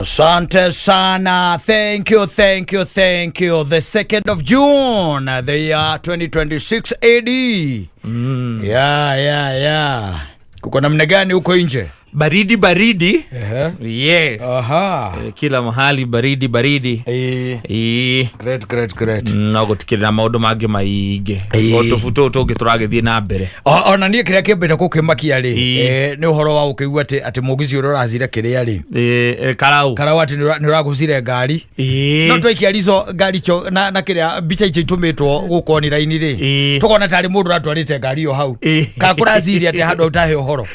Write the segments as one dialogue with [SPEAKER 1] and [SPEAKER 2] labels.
[SPEAKER 1] Asante sana. Thank you, thank you, thank you. The 2nd of June, the year 2026 AD. Yeah. Kuko namna gani huko nje?
[SPEAKER 2] Baridi baridi.
[SPEAKER 1] Ehe.
[SPEAKER 2] Yes.
[SPEAKER 1] Aha.
[SPEAKER 2] Kila mahali baridi baridi.
[SPEAKER 1] Great, great, great.
[SPEAKER 2] No gutikirira maundu mangi maingi. O tubu tũtũ tũngĩ tũragĩthiĩ na mbere.
[SPEAKER 1] Ona niĩ kĩrĩa kĩambĩte gũkĩmakia rĩ, nĩ ũhoro wa gũkĩigua atĩ mũgici ũrĩa ũracire kĩrĩa rĩ,
[SPEAKER 2] Karau.
[SPEAKER 1] Karau atĩ nĩ ũragũcire ngari. No twaikia rico ngari icio na kĩrĩa mbica icio itũmĩtwo gũkũ online rĩ, tũkona tarĩ mũndũ ũratwarĩte ngari ĩyo hau. Kana kũraciria atĩ handũ hau tahe ũhoro.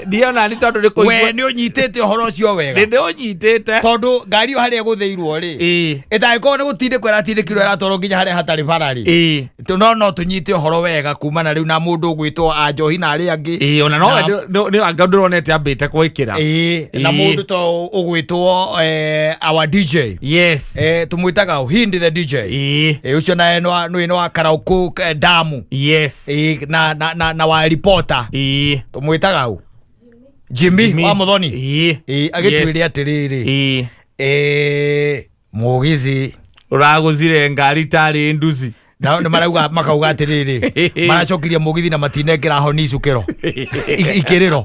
[SPEAKER 2] Ndiona nĩ tondũ nĩ
[SPEAKER 1] We
[SPEAKER 2] kũigua.
[SPEAKER 1] nĩ ũnyitĩte ũhoro ũcio wega.
[SPEAKER 2] Nĩ ndĩũnyitĩte.
[SPEAKER 1] Tondũ ngari ĩyo harĩa ĩgũthĩirwo rĩ, ĩtangĩkorwo nĩ gũtindĩkwo ĩratindĩkirwo ĩratwarwo nginya harĩa hatarĩ bara rĩ, no tũnyite ũhoro wega kumana rĩu na mũndũ ũgwĩtwo Anjohi na arĩa angĩ.
[SPEAKER 2] Ona no nĩ anga ndĩronete ambĩte gwĩkĩra.
[SPEAKER 1] Na mũndũ to ũgwĩtwo our DJ. Tũmwĩtaga Hindi the DJ. Ũcio naye nĩ wa Karaũkũ Damu. Na wa reporter. Tũmwĩtaga ũ? Jimmy wa Muthoni. Agĩtwĩre atĩrĩrĩ, mũgithi
[SPEAKER 2] Ũragũcire ngari tarĩ nduci.
[SPEAKER 1] Nao nĩ marauga makauga atĩrĩrĩ, maracokirie mũgithi na matinekĩra honi icukĩro ikĩrĩro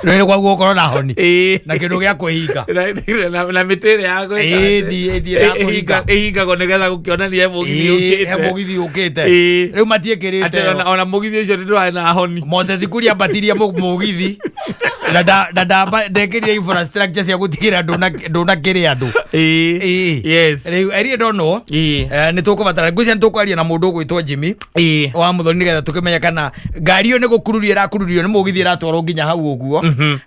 [SPEAKER 1] nĩ kwaguo gũkorwo na honi na kĩndũ gĩa kwĩhinga.
[SPEAKER 2] Na mĩtĩ ĩrĩa ya gwĩka
[SPEAKER 1] Ĩĩ, ya kũhinga.
[SPEAKER 2] Ĩhingagwo nĩgetha gũkĩonania he mũgithi
[SPEAKER 1] He
[SPEAKER 2] ũkĩte.
[SPEAKER 1] mũgithi ũkĩte. Rĩu matiĩkĩrĩte
[SPEAKER 2] Atĩ
[SPEAKER 1] ĩyo.
[SPEAKER 2] ona mũgithi ũcio nĩ ndũrarĩ na honi.
[SPEAKER 1] Moses Kuria ambatirie mũgithi na ndekĩrire infrastructure cia gũtigĩrĩra ndũnakĩrĩa andũ. Rĩu I really don't know. Nĩ tũkũbatara, ngwĩciria nĩ tũkwaria na mũndũ ũgwĩtwo Jimmy wa Muthoni nĩgetha tũkĩmenye kana ngari ĩyo nĩ gũkururio ĩrakururio nĩ mũgithi ĩratwarwo nginya hau ũguo,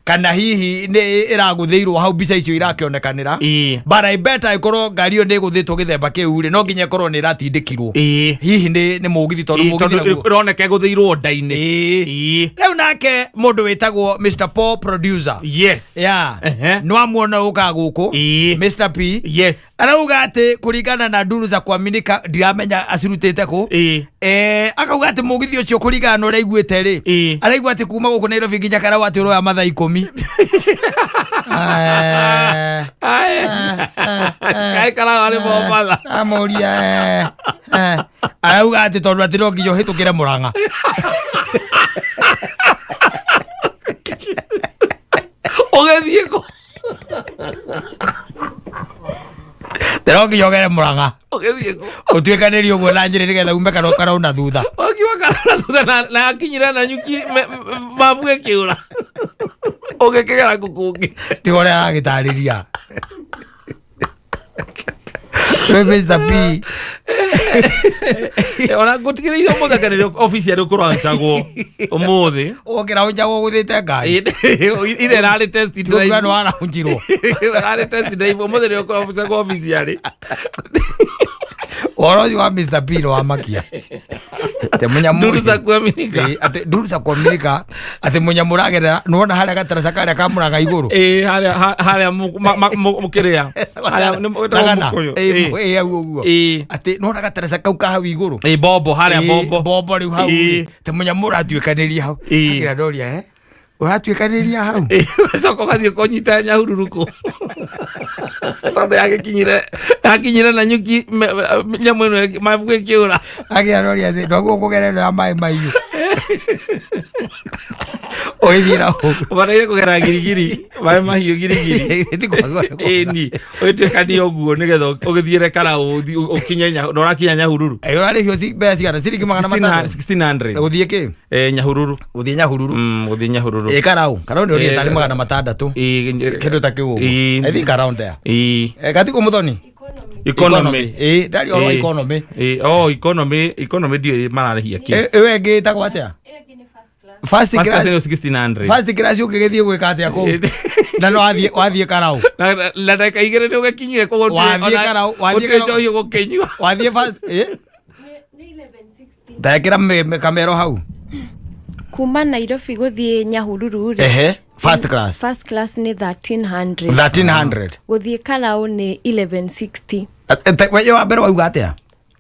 [SPEAKER 1] kana hihi nĩ ĩragũthĩirwo hau mbica icio irakĩonekanĩra. But I bet ĩkorwo ngari ĩyo nĩ ĩgũthĩtwo gĩthemba kĩu rĩ, no nginya ĩkorwo nĩ ĩratindĩkirwo hihi nĩ mũgithi, tondũ mũgithi
[SPEAKER 2] Tondũ
[SPEAKER 1] naguo
[SPEAKER 2] ĩroneka ĩgũthĩirwo nda-inĩ.
[SPEAKER 1] Rĩu nake mũndũ wĩtagwo Mr Paul producer, nĩwamuona ũkaga gũkũ, Mr P, arauga atĩ kũringana na nduru za kuaminika, ndiramenya acirutĩte kũ, akauga atĩ mũgithi ũcio kũringana na ũrĩa aiguĩte rĩ, araigua atĩ kuma gũkũ Nairobi nginya Karau atĩ ũroya mathaa 10.
[SPEAKER 2] Kaĩ Karau arĩ Mombatha?
[SPEAKER 1] Amũria, arauga atĩ tondũ atĩ no nginya ũhĩtũkĩre Mũrang'a.
[SPEAKER 2] Ũgĩthiĩ kũ?
[SPEAKER 1] No nginya ũgere Mũrang'a.
[SPEAKER 2] Ũgĩthiĩ kũ?
[SPEAKER 1] Ũtuĩkanĩrie ũguo na njĩra nĩgetha ume Karau na thutha.
[SPEAKER 2] Wakiuma Karau na thutha na akinyire na nyuki mabu ĩkĩũra. Ũgĩkĩgera kũ kũngĩ?
[SPEAKER 1] Tiga ũrĩa aragĩtarĩria we Mr P.
[SPEAKER 2] Ona ngũtigĩrĩire ũmũthĩ kana nĩ obici arĩ kũranjagwo ũmũthĩ.
[SPEAKER 1] Wokĩra ũnjagwo gũthĩte ngari.
[SPEAKER 2] Ire ĩrarĩ test drive.
[SPEAKER 1] Tũkuga nĩ waraunjirwo.
[SPEAKER 2] Ĩrarĩ test drive ũmũthĩ nĩ ũkũranjagwo obici arĩ.
[SPEAKER 1] Ũhoro ũcio wa Mr P nĩ wamakia. Atĩ mũnyamũ
[SPEAKER 2] Nduru za kuaminika.
[SPEAKER 1] Atĩ nduru za kuaminika atĩ mũnyamũ ũragerera nĩwona harĩa gataraca karĩa ka Mũrang'a igũrũ.
[SPEAKER 2] Harĩa harĩa mũkĩrĩa. Harĩa nĩ wĩtagwo
[SPEAKER 1] Thagana.
[SPEAKER 2] mũkũyũ.
[SPEAKER 1] Hau ũguo. Atĩ nĩwona gataraca kau ka hau igũrũ.
[SPEAKER 2] Bombo harĩa bombo.
[SPEAKER 1] Bombo rĩu hau rĩ. Atĩ mũnyamũ ũratuĩkanĩria hau. Akĩra ndoria, ũratuĩkanĩria hau.
[SPEAKER 2] Ũgacoka ũgathiĩ kũnyita Nyahururu kũ tondũ yakinyire na nyuki nyamũ ĩno mabuku ĩkĩũra.
[SPEAKER 1] Akĩra ndoria atĩ ndoguo kũgera ĩno ya maĩ mahiũ. Ũgĩthiĩ na hau.
[SPEAKER 2] Ũbataire kũgera Girigiri, maĩ mahiũ Girigiri.
[SPEAKER 1] Ti kwagwo nĩ kũgera.
[SPEAKER 2] Ĩni ũgĩtuĩkanie ũguo nĩgetha ũgĩthiĩre Karau ũthiĩ ũkinye na ũrakinya Nyahururu.
[SPEAKER 1] Ũrarĩhio mbeca cigana? Ciringi 600?
[SPEAKER 2] 1600.
[SPEAKER 1] Gũthiĩ kĩ?
[SPEAKER 2] Nyahururu.
[SPEAKER 1] Gũthiĩ Nyahururu.
[SPEAKER 2] Gũthiĩ Nyahururu.
[SPEAKER 1] Karau. Karau nĩ ũrĩe tarĩ 600. Kĩndũ ta kĩu ũguo. I think around there. Gatiko Muthoni.
[SPEAKER 2] Economy.
[SPEAKER 1] Ndari ũhoro wa economy.
[SPEAKER 2] Oh, economy, economy ndiũĩ mararĩhia kĩ.
[SPEAKER 1] Ĩyo ĩngĩ ĩtagwo atĩa? First
[SPEAKER 2] First class
[SPEAKER 1] class.
[SPEAKER 2] nĩyo 1600.
[SPEAKER 1] First class ũngĩgĩthiĩ gwĩka atĩa kũu? Na no wathiĩ Karau.
[SPEAKER 2] Na ndagĩka 2 nĩ ũgĩkinyire kũu.
[SPEAKER 1] Wathiĩ Karau, wathiĩ
[SPEAKER 2] gũtirĩ
[SPEAKER 1] Karau.
[SPEAKER 2] njohi ũgũkĩnyua.
[SPEAKER 1] Wathiĩ first Ndekĩra kamero hau.
[SPEAKER 3] Kuma Nairobi gũthiĩ Nyahururu rĩ,
[SPEAKER 1] First class.
[SPEAKER 3] First class nĩ 1300.
[SPEAKER 1] 1300.
[SPEAKER 3] Gũthiĩ Karau nĩ 1160.
[SPEAKER 1] We wa mbere wauga atĩa?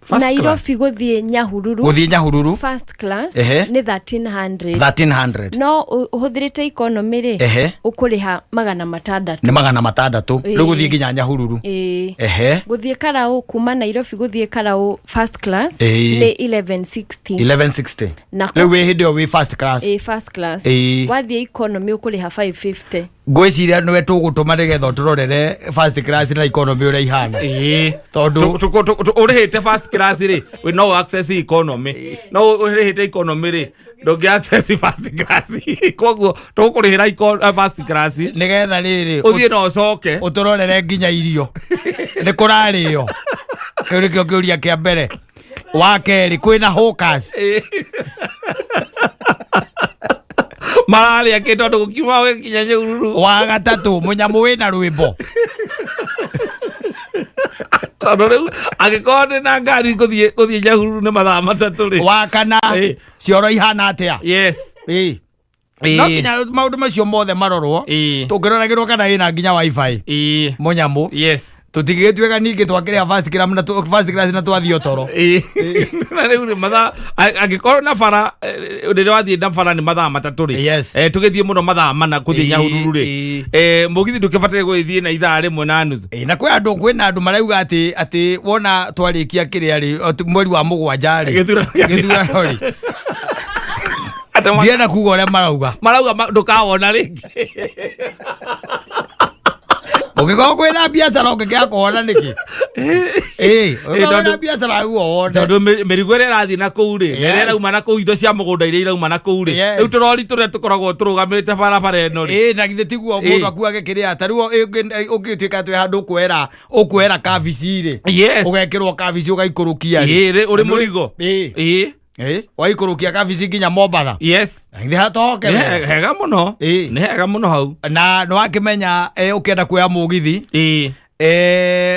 [SPEAKER 2] First
[SPEAKER 3] Nairobi gũthiĩ Nyahururu
[SPEAKER 1] Gũthiĩ Nyahururu.
[SPEAKER 3] First class nĩ 1300.
[SPEAKER 1] 1300.
[SPEAKER 3] No ũhũthĩrĩte economy rĩ, ũkũrĩha 600.
[SPEAKER 1] Nĩ 600. Rĩu gũthiĩ nginya Nyahururu.
[SPEAKER 3] Ĩĩ. Gũthiĩ Karau, kuma Nairobi gũthiĩ Karau first class nĩ 1160.
[SPEAKER 1] 1160.
[SPEAKER 3] Na
[SPEAKER 1] Rĩu wĩ hĩndĩ ĩyo wĩ first class.
[SPEAKER 3] Ĩĩ, first class. Wathiĩ economy ũkũrĩha 550.
[SPEAKER 1] Ngwĩciria nĩwe tũgũtũma nĩgetha ũtũrorere first class na economy ũrĩa ihana. Tondũ
[SPEAKER 2] Ũrĩhĩte first class rĩ, wĩ no access economy, no ũrĩhĩte economy rĩ, ndũngĩ access first class. Koguo tũgũkũrĩhĩra first class
[SPEAKER 1] nĩgetha rĩrĩ
[SPEAKER 2] ũthiĩ na ũcoke.
[SPEAKER 1] Ũtũrorere nginya irio nĩ kũrarĩo. Kĩu nĩkĩo kĩũria kĩa mbere. Wa kerĩ, kwĩna hawkers?
[SPEAKER 2] Mararĩa kĩ tondũ gũkiuma gũgĩkinya Nyahururu?
[SPEAKER 1] Wa gatatũ, mũnyamũ wĩna rwĩmbo?
[SPEAKER 2] Tondũ rĩu angĩkorwo ndĩ na ngari gũthiĩ Nyahururu nĩ mathaa 3 rĩ.
[SPEAKER 1] Wa kana, cioro ihana atĩa? No nginya maũndũ macio mothe marorwo. Tũngĩroragĩrwo kana ĩna nginya wifi mũnyamũ. Tũtingĩgĩtuĩka ningĩ twakĩrĩha first class na first class na twathiĩ o toro.
[SPEAKER 2] Na rĩu rĩ mathaa angĩkorwo na bara rĩrĩa wathiĩ na bara nĩ mathaa 3 rĩ, tũgĩthiĩ mũno mathaa 4 gũthiĩ Nyahururu rĩ, mũgithi ndũkĩbataire gũgĩthiĩ na ithaa rĩmwe na nuthu.
[SPEAKER 1] Ĩĩ, na kwĩ andũ kwĩna andũ marauga atĩ wona twarĩkia kĩrĩa rĩ, atĩ mweri wa 7 rĩ,
[SPEAKER 2] Gĩthurano.
[SPEAKER 1] Gĩthurano rĩ.
[SPEAKER 2] Atĩ
[SPEAKER 1] Ndienda kuga ũrĩa marauga.
[SPEAKER 2] Marauga ndũkawona rĩngĩ.
[SPEAKER 1] Ũngĩkorwo kwĩna biacara ũngĩkĩaga kũwona nĩkĩ? Ĩĩ, ũngĩkorwo kwĩna biacara uo wone.
[SPEAKER 2] Tondũ mĩrigo ĩrĩa ĩrathiĩ na kũu rĩ, na ĩrĩa ĩrauma na kũu, indo cia mũgũnda iria irauma na kũu rĩ, rĩu tũrori tũrĩa tũkoragwo tũrũgamĩte barabara ĩno rĩ.
[SPEAKER 1] Ĩĩ, na githĩ tiguo mũndũ akuage kĩrĩa ta rĩu ũngĩtuĩka atĩ wĩ handũ ũkuoera kabici rĩ, ũgekĩrwo kabici ũgaikũrũkia rĩ.
[SPEAKER 2] Ĩĩ, ũrĩ mũrigo.
[SPEAKER 1] Ĩĩ, waikũrũkia kabici nginya Mombatha. Na githĩ hatohoke
[SPEAKER 2] Nĩ
[SPEAKER 1] wega?
[SPEAKER 2] hega mũno. Nĩ hega mũno hau.
[SPEAKER 1] Na nĩ wakĩmenya ũkĩenda kuoya mũgithi,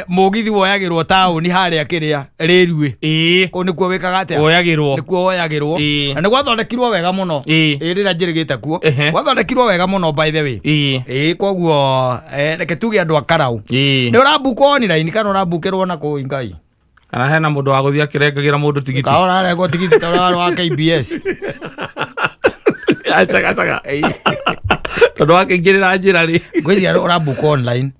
[SPEAKER 1] mũgithi woyagĩrwo taũni harĩa kĩrĩa rĩruĩ. Kũu nĩkuo wĩkaga atĩa?
[SPEAKER 2] Woyagĩrwo.
[SPEAKER 1] Nĩkuo woyagĩrwo. Na nĩ gwathondekirwo wega mũno. Ĩĩ, rĩrĩa njĩrĩgĩte kuo. Gwathondekirwo wega mũno, by the way. Ĩĩ, koguo reke tuge andũ a Karau. Nĩ ũrambukwo online kana ũrambukĩrwo na kũu Ngai?
[SPEAKER 2] Kana hena mũndũ wa gũthiĩ akĩrengagĩra mũndũ tigiti?
[SPEAKER 1] Kana ũrarengwo tigiti ta ũrĩa warĩ wa KBS?
[SPEAKER 2] Acaga caga. Tondũ wakĩingĩrĩra njĩra rĩ.
[SPEAKER 1] Ngwĩciria ũrambukwo online.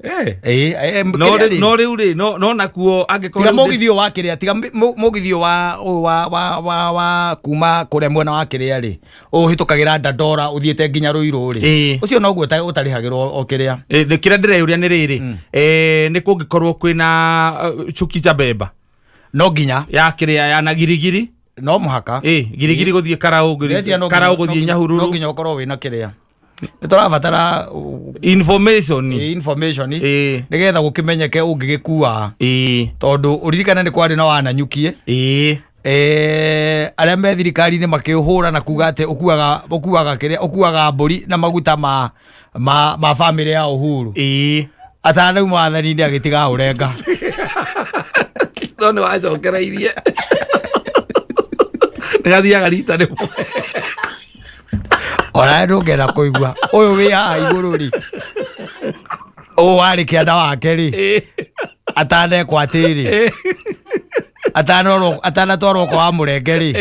[SPEAKER 1] Ĩĩ,
[SPEAKER 2] No
[SPEAKER 1] kĩrĩa rĩ?
[SPEAKER 2] No rĩu rĩ, no nakuo angĩkorwo
[SPEAKER 1] Tiga
[SPEAKER 2] rĩu
[SPEAKER 1] mũgithi ũyũ wa kĩrĩa, tiga mũgithi ũyũ wa ũyũ wa kuma kũrĩa mwena wa kĩrĩa rĩ, ũhĩtũkagĩra Dandora ũthiĩte nginya Ruiru rĩ, ũcio noguo ũtarĩhagĩrwo o kĩrĩa.
[SPEAKER 2] Nĩ kĩrĩa ndĩreyũria nĩ rĩrĩ, nĩ kũngĩkorwo kwĩna chuki cha beba?
[SPEAKER 1] No nginya.
[SPEAKER 2] Ya kĩrĩa ya na girigiri.
[SPEAKER 1] No mũhaka.
[SPEAKER 2] Girigiri gũthiĩ Karau,
[SPEAKER 1] Ndĩreciria no
[SPEAKER 2] Karau
[SPEAKER 1] nginya
[SPEAKER 2] gũthiĩ
[SPEAKER 1] no
[SPEAKER 2] Nyahururu.
[SPEAKER 1] nginya ũkorwo wĩna kĩrĩa nĩ tũrabatara
[SPEAKER 2] Information.
[SPEAKER 1] Information nĩgetha gũkĩmenyeke ũngĩgĩkua, tondũ ũririkane nĩ kwarĩ na wananyukie. Arĩa me thirikari-inĩ makĩũhũra na kuga atĩ ũkuaga kĩrĩa ũkuaga mbũri na maguta ma bamĩrĩ ya Uhuru. Atanauma wathani-inĩ agĩtiga ũrenga.
[SPEAKER 2] No nĩ wacokereirie nĩ gathiaga rita rĩmwe.
[SPEAKER 1] Onawe ndũngĩenda kũigua ũyũ wĩ haha igũrũ rĩ, ũyũ warĩ kĩanda wake rĩ, atanekwo atĩrĩ, atanatwarwo kwa wa mũrenge rĩ.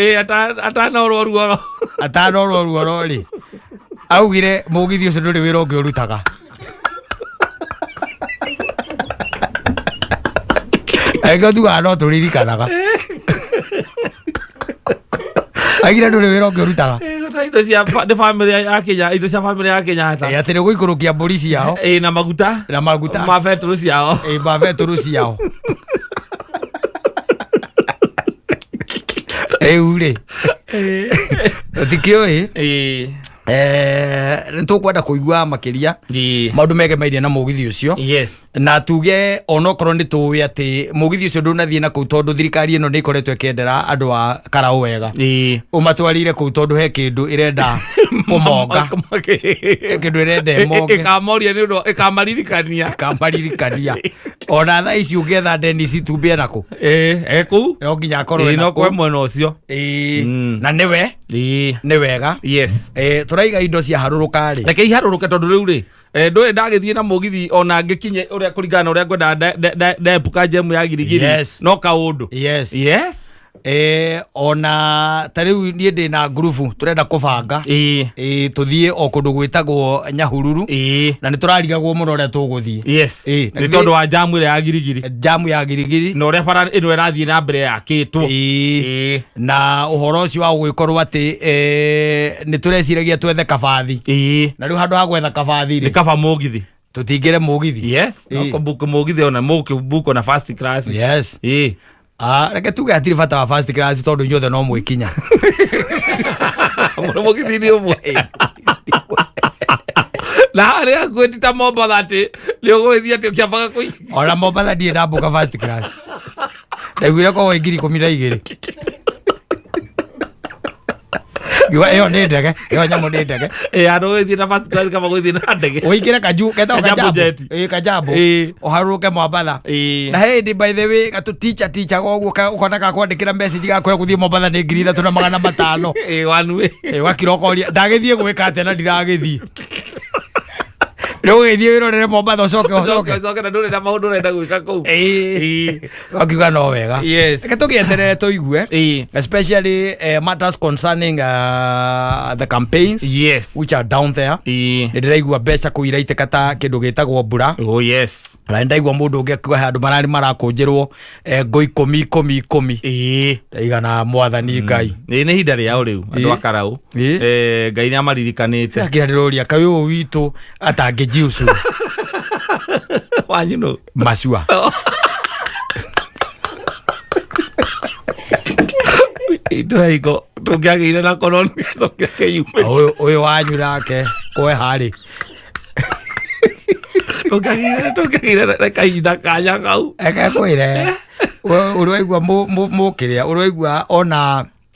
[SPEAKER 2] Atanorwo ruoro.
[SPEAKER 1] Atanorwo ruoro rĩ, augire mũgithi ũcio ndũrĩ wĩra ũngĩ ũrutaga. Angĩkorwo tugaga no tũririkanaga, augire ndũrĩ wĩra ũngĩ ũrutaga.
[SPEAKER 2] Gũta indo cia nĩ bamĩrĩ ya Kenya, indo cia bamĩrĩ ya Kenyatta.
[SPEAKER 1] Atĩ nĩ gũikũrũkia mbũri ciao.
[SPEAKER 2] Na maguta.
[SPEAKER 1] Na maguta.
[SPEAKER 2] Ma betũrũ ciao.
[SPEAKER 1] Ĩĩ, ma betũrũ ciao. Rĩu rĩ, tũtikĩũĩ. Nĩ tũkwenda kũigua makĩria maũndũ megemairie na mũgithi ũcio. Na tuge onokorwo nĩ tũĩ atĩ mũgithi ũcio ndũnathiĩ na kũu, tondũ thirikari ĩno nĩ ĩkoretwo ĩkĩendera andũ a Karau wega, ũmatwarire kũu tondũ he kĩndũ ĩrenda kũmonga, he kĩndũ ĩrenda ĩmonge.
[SPEAKER 2] Ĩkamoria nĩ ũndũ ĩkamaririkania.
[SPEAKER 1] Ĩkamaririkania. Ona thaa ici ũngĩetha Dennis itumbĩ enakũ?
[SPEAKER 2] Ĩĩ, e kũu.
[SPEAKER 1] No nginya akorwo
[SPEAKER 2] Ĩĩ,
[SPEAKER 1] ena
[SPEAKER 2] no
[SPEAKER 1] kũu.
[SPEAKER 2] kwe mwena ũcio.
[SPEAKER 1] Ĩĩ, na nĩwe
[SPEAKER 2] Ĩĩ.
[SPEAKER 1] nĩ wega.
[SPEAKER 2] Yes.
[SPEAKER 1] Tũraiga indo ciaharũrũka rĩ.
[SPEAKER 2] Reke iharũrũke tondũ rĩu rĩ, ndũĩ ndagĩthiĩ na mũgithi ona ngĩkinye ũrĩa kũringana na ũrĩa ngwendaga ndepuka njemu ya girigiri.
[SPEAKER 1] Yes.
[SPEAKER 2] No kaũndũ.
[SPEAKER 1] Yes.
[SPEAKER 2] Yes.
[SPEAKER 1] Ona ta rĩu niĩ ndĩ na ngurubu tũrenda kũbanga.
[SPEAKER 2] Ĩĩ.
[SPEAKER 1] Tũthiĩ o kũndũ gwĩtagwo Nyahururu.
[SPEAKER 2] Ĩĩ.
[SPEAKER 1] Na nĩ tũrarigagwo mũno ũrĩa tũgũthiĩ.
[SPEAKER 2] Yes.
[SPEAKER 1] Ĩĩ.
[SPEAKER 2] Nĩ tondũ wa jamu ĩrĩa ya girigiri.
[SPEAKER 1] Jamu ya girigiri.
[SPEAKER 2] Na ũrĩa bara ĩno ĩrathiĩ na mbere yakĩtwo.
[SPEAKER 1] Ĩĩ.
[SPEAKER 2] Ĩĩ.
[SPEAKER 1] Na ũhoro ũcio wa gũgĩkorwo atĩ nĩ tũreciragia twethe kabathi.
[SPEAKER 2] Ĩĩ.
[SPEAKER 1] Na rĩu handũ ha gwetha kabathi
[SPEAKER 2] Nĩ
[SPEAKER 1] rĩ,
[SPEAKER 2] kaba mũgithi.
[SPEAKER 1] tũtingĩre mũgithi.
[SPEAKER 2] Yes. No
[SPEAKER 1] Ĩĩ.
[SPEAKER 2] kũbook mũgithi ona mũkĩbook ona first class.
[SPEAKER 1] Yes.
[SPEAKER 2] Ĩĩ.
[SPEAKER 1] Reke tuge hatirĩ bata wa first class tondũ inyuothe no mwĩkinya.
[SPEAKER 2] Mũno mũgithi-inĩ ũmwe. Na harĩa hakuhĩ ti ta Mombatha atĩ nĩ ũgũgĩthiĩ atĩ ũkĩambaga kũi-
[SPEAKER 1] Ona Mombatha ndirĩ ndambuka first class. Ndaiguire korwo 12,000. Ngiuga ĩyo nĩ ndege, ĩyo nyamũ nĩ ndege.
[SPEAKER 2] Ĩĩ, handũ ũgĩthiĩ na first class kaba gũgĩthiĩ na ndege.
[SPEAKER 1] Ũingĩre kaju, ketagwo
[SPEAKER 2] Kajambo
[SPEAKER 1] kajambo.
[SPEAKER 2] jet.
[SPEAKER 1] Ĩĩ, kajambo.
[SPEAKER 2] Ĩĩ.
[SPEAKER 1] Ũharũrũke Mombatha.
[SPEAKER 2] Ĩĩ.
[SPEAKER 1] Na hĩndĩ by the way gatũ teacher teacher ũguo ũkona gakwandĩkĩra message gakwĩra gũthiĩ Mombatha nĩ 3,500.
[SPEAKER 2] Ĩĩ, one way.
[SPEAKER 1] Ĩĩ, ũgakira ũkoria ndagĩthiĩ gwĩka atĩa na ndiragĩthiĩ. Rĩu ũgĩthiĩ wĩrorere Mombatha ũcoke ũcoke.
[SPEAKER 2] Ũcoke na ndũrĩ na maũndũ ũrenda gwĩka kũu.
[SPEAKER 1] Ĩĩ.
[SPEAKER 2] Ĩĩ.
[SPEAKER 1] Wakiuga no wega.
[SPEAKER 2] Yes.
[SPEAKER 1] Reke tũgĩeterere tũigue.
[SPEAKER 2] Ĩĩ.
[SPEAKER 1] Especially matters concerning the campaigns
[SPEAKER 2] Yes.
[SPEAKER 1] which are down there.
[SPEAKER 2] Ĩĩ.
[SPEAKER 1] Nĩ ndĩraigua mbeca kũu iraitĩka ta kĩndũ gĩtagwo mbura.
[SPEAKER 2] Oh, yes.
[SPEAKER 1] Na nĩ ndaigua mũndũ ũngĩ akiuga he andũ mararĩ marakũnjĩrwo ngũ ikũmi ikũmi ikũmi.
[SPEAKER 2] Ĩĩ.
[SPEAKER 1] Ndaigana mwathani Ngai.
[SPEAKER 2] Ĩĩ, nĩ ihinda rĩao rĩu andũ
[SPEAKER 1] Ĩĩ.
[SPEAKER 2] a Karau.
[SPEAKER 1] Ĩĩ.
[SPEAKER 2] Ngai nĩ amaririkanĩte.
[SPEAKER 1] Akĩra ndĩroria kaĩ ũyũ witũ atangĩjiucuru.
[SPEAKER 2] Wanyu nũ?
[SPEAKER 1] Macua.
[SPEAKER 2] Ndũraiko tũngĩagĩire na korona gĩcoke kĩyumĩrie.
[SPEAKER 1] Ũyũ wanyu nake kwe harĩ.
[SPEAKER 2] Tũngĩagĩire na kahinda kanya kau.
[SPEAKER 1] Reke ngwĩre, ũrĩa waigua mũkĩrĩa, ũrĩa waigua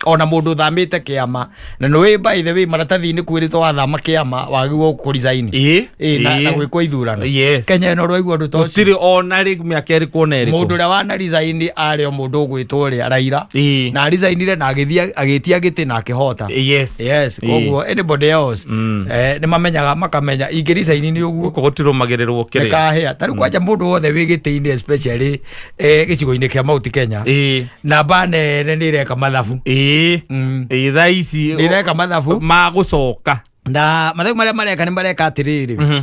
[SPEAKER 1] ona mũndũ ũthamĩte kĩama, na nĩ by the way maratathi-inĩ kwĩrĩtwo wathama kĩama wagĩrĩirwo kũ resign.
[SPEAKER 2] Ĩĩ.
[SPEAKER 1] Ĩĩ, na gwĩkwo ithurano.
[SPEAKER 2] Yes.
[SPEAKER 1] Kenya ĩno ũrĩa waigua ũndũ ta ũcio.
[SPEAKER 2] Gũtirĩ ona rĩ mĩaka ĩrĩkũ ona ĩrĩkũ.
[SPEAKER 1] Mũndũ ũrĩa wana resign arĩ o mũndũ ũgwĩtwo ũrĩa Raila.
[SPEAKER 2] Ĩĩ.
[SPEAKER 1] Na resignire na agĩthiĩ agĩtia gĩtĩ na akĩhota.
[SPEAKER 2] Yes.
[SPEAKER 1] Yes,
[SPEAKER 2] Ĩĩ.
[SPEAKER 1] koguo anybody else, nĩ mamenyaga makamenya ingĩ resign nĩ ũguo.
[SPEAKER 2] Gũkũ gũtirũmagĩrĩrwo kĩrĩa.
[SPEAKER 1] Nĩkahĩa. Ta rĩu kwanja mũndũ wothe wĩ gĩtĩ-inĩ especially gĩcigo-inĩ kĩa Mount Kenya.
[SPEAKER 2] Ĩĩ.
[SPEAKER 1] Namba nene nĩ ĩreka mathabu.
[SPEAKER 2] Ĩĩ. Ĩĩ, thaa ici
[SPEAKER 1] Nĩ ĩreka mathabu.
[SPEAKER 2] Magũcoka.
[SPEAKER 1] Na mathabu marĩa mareka nĩ mareka atĩrĩrĩ.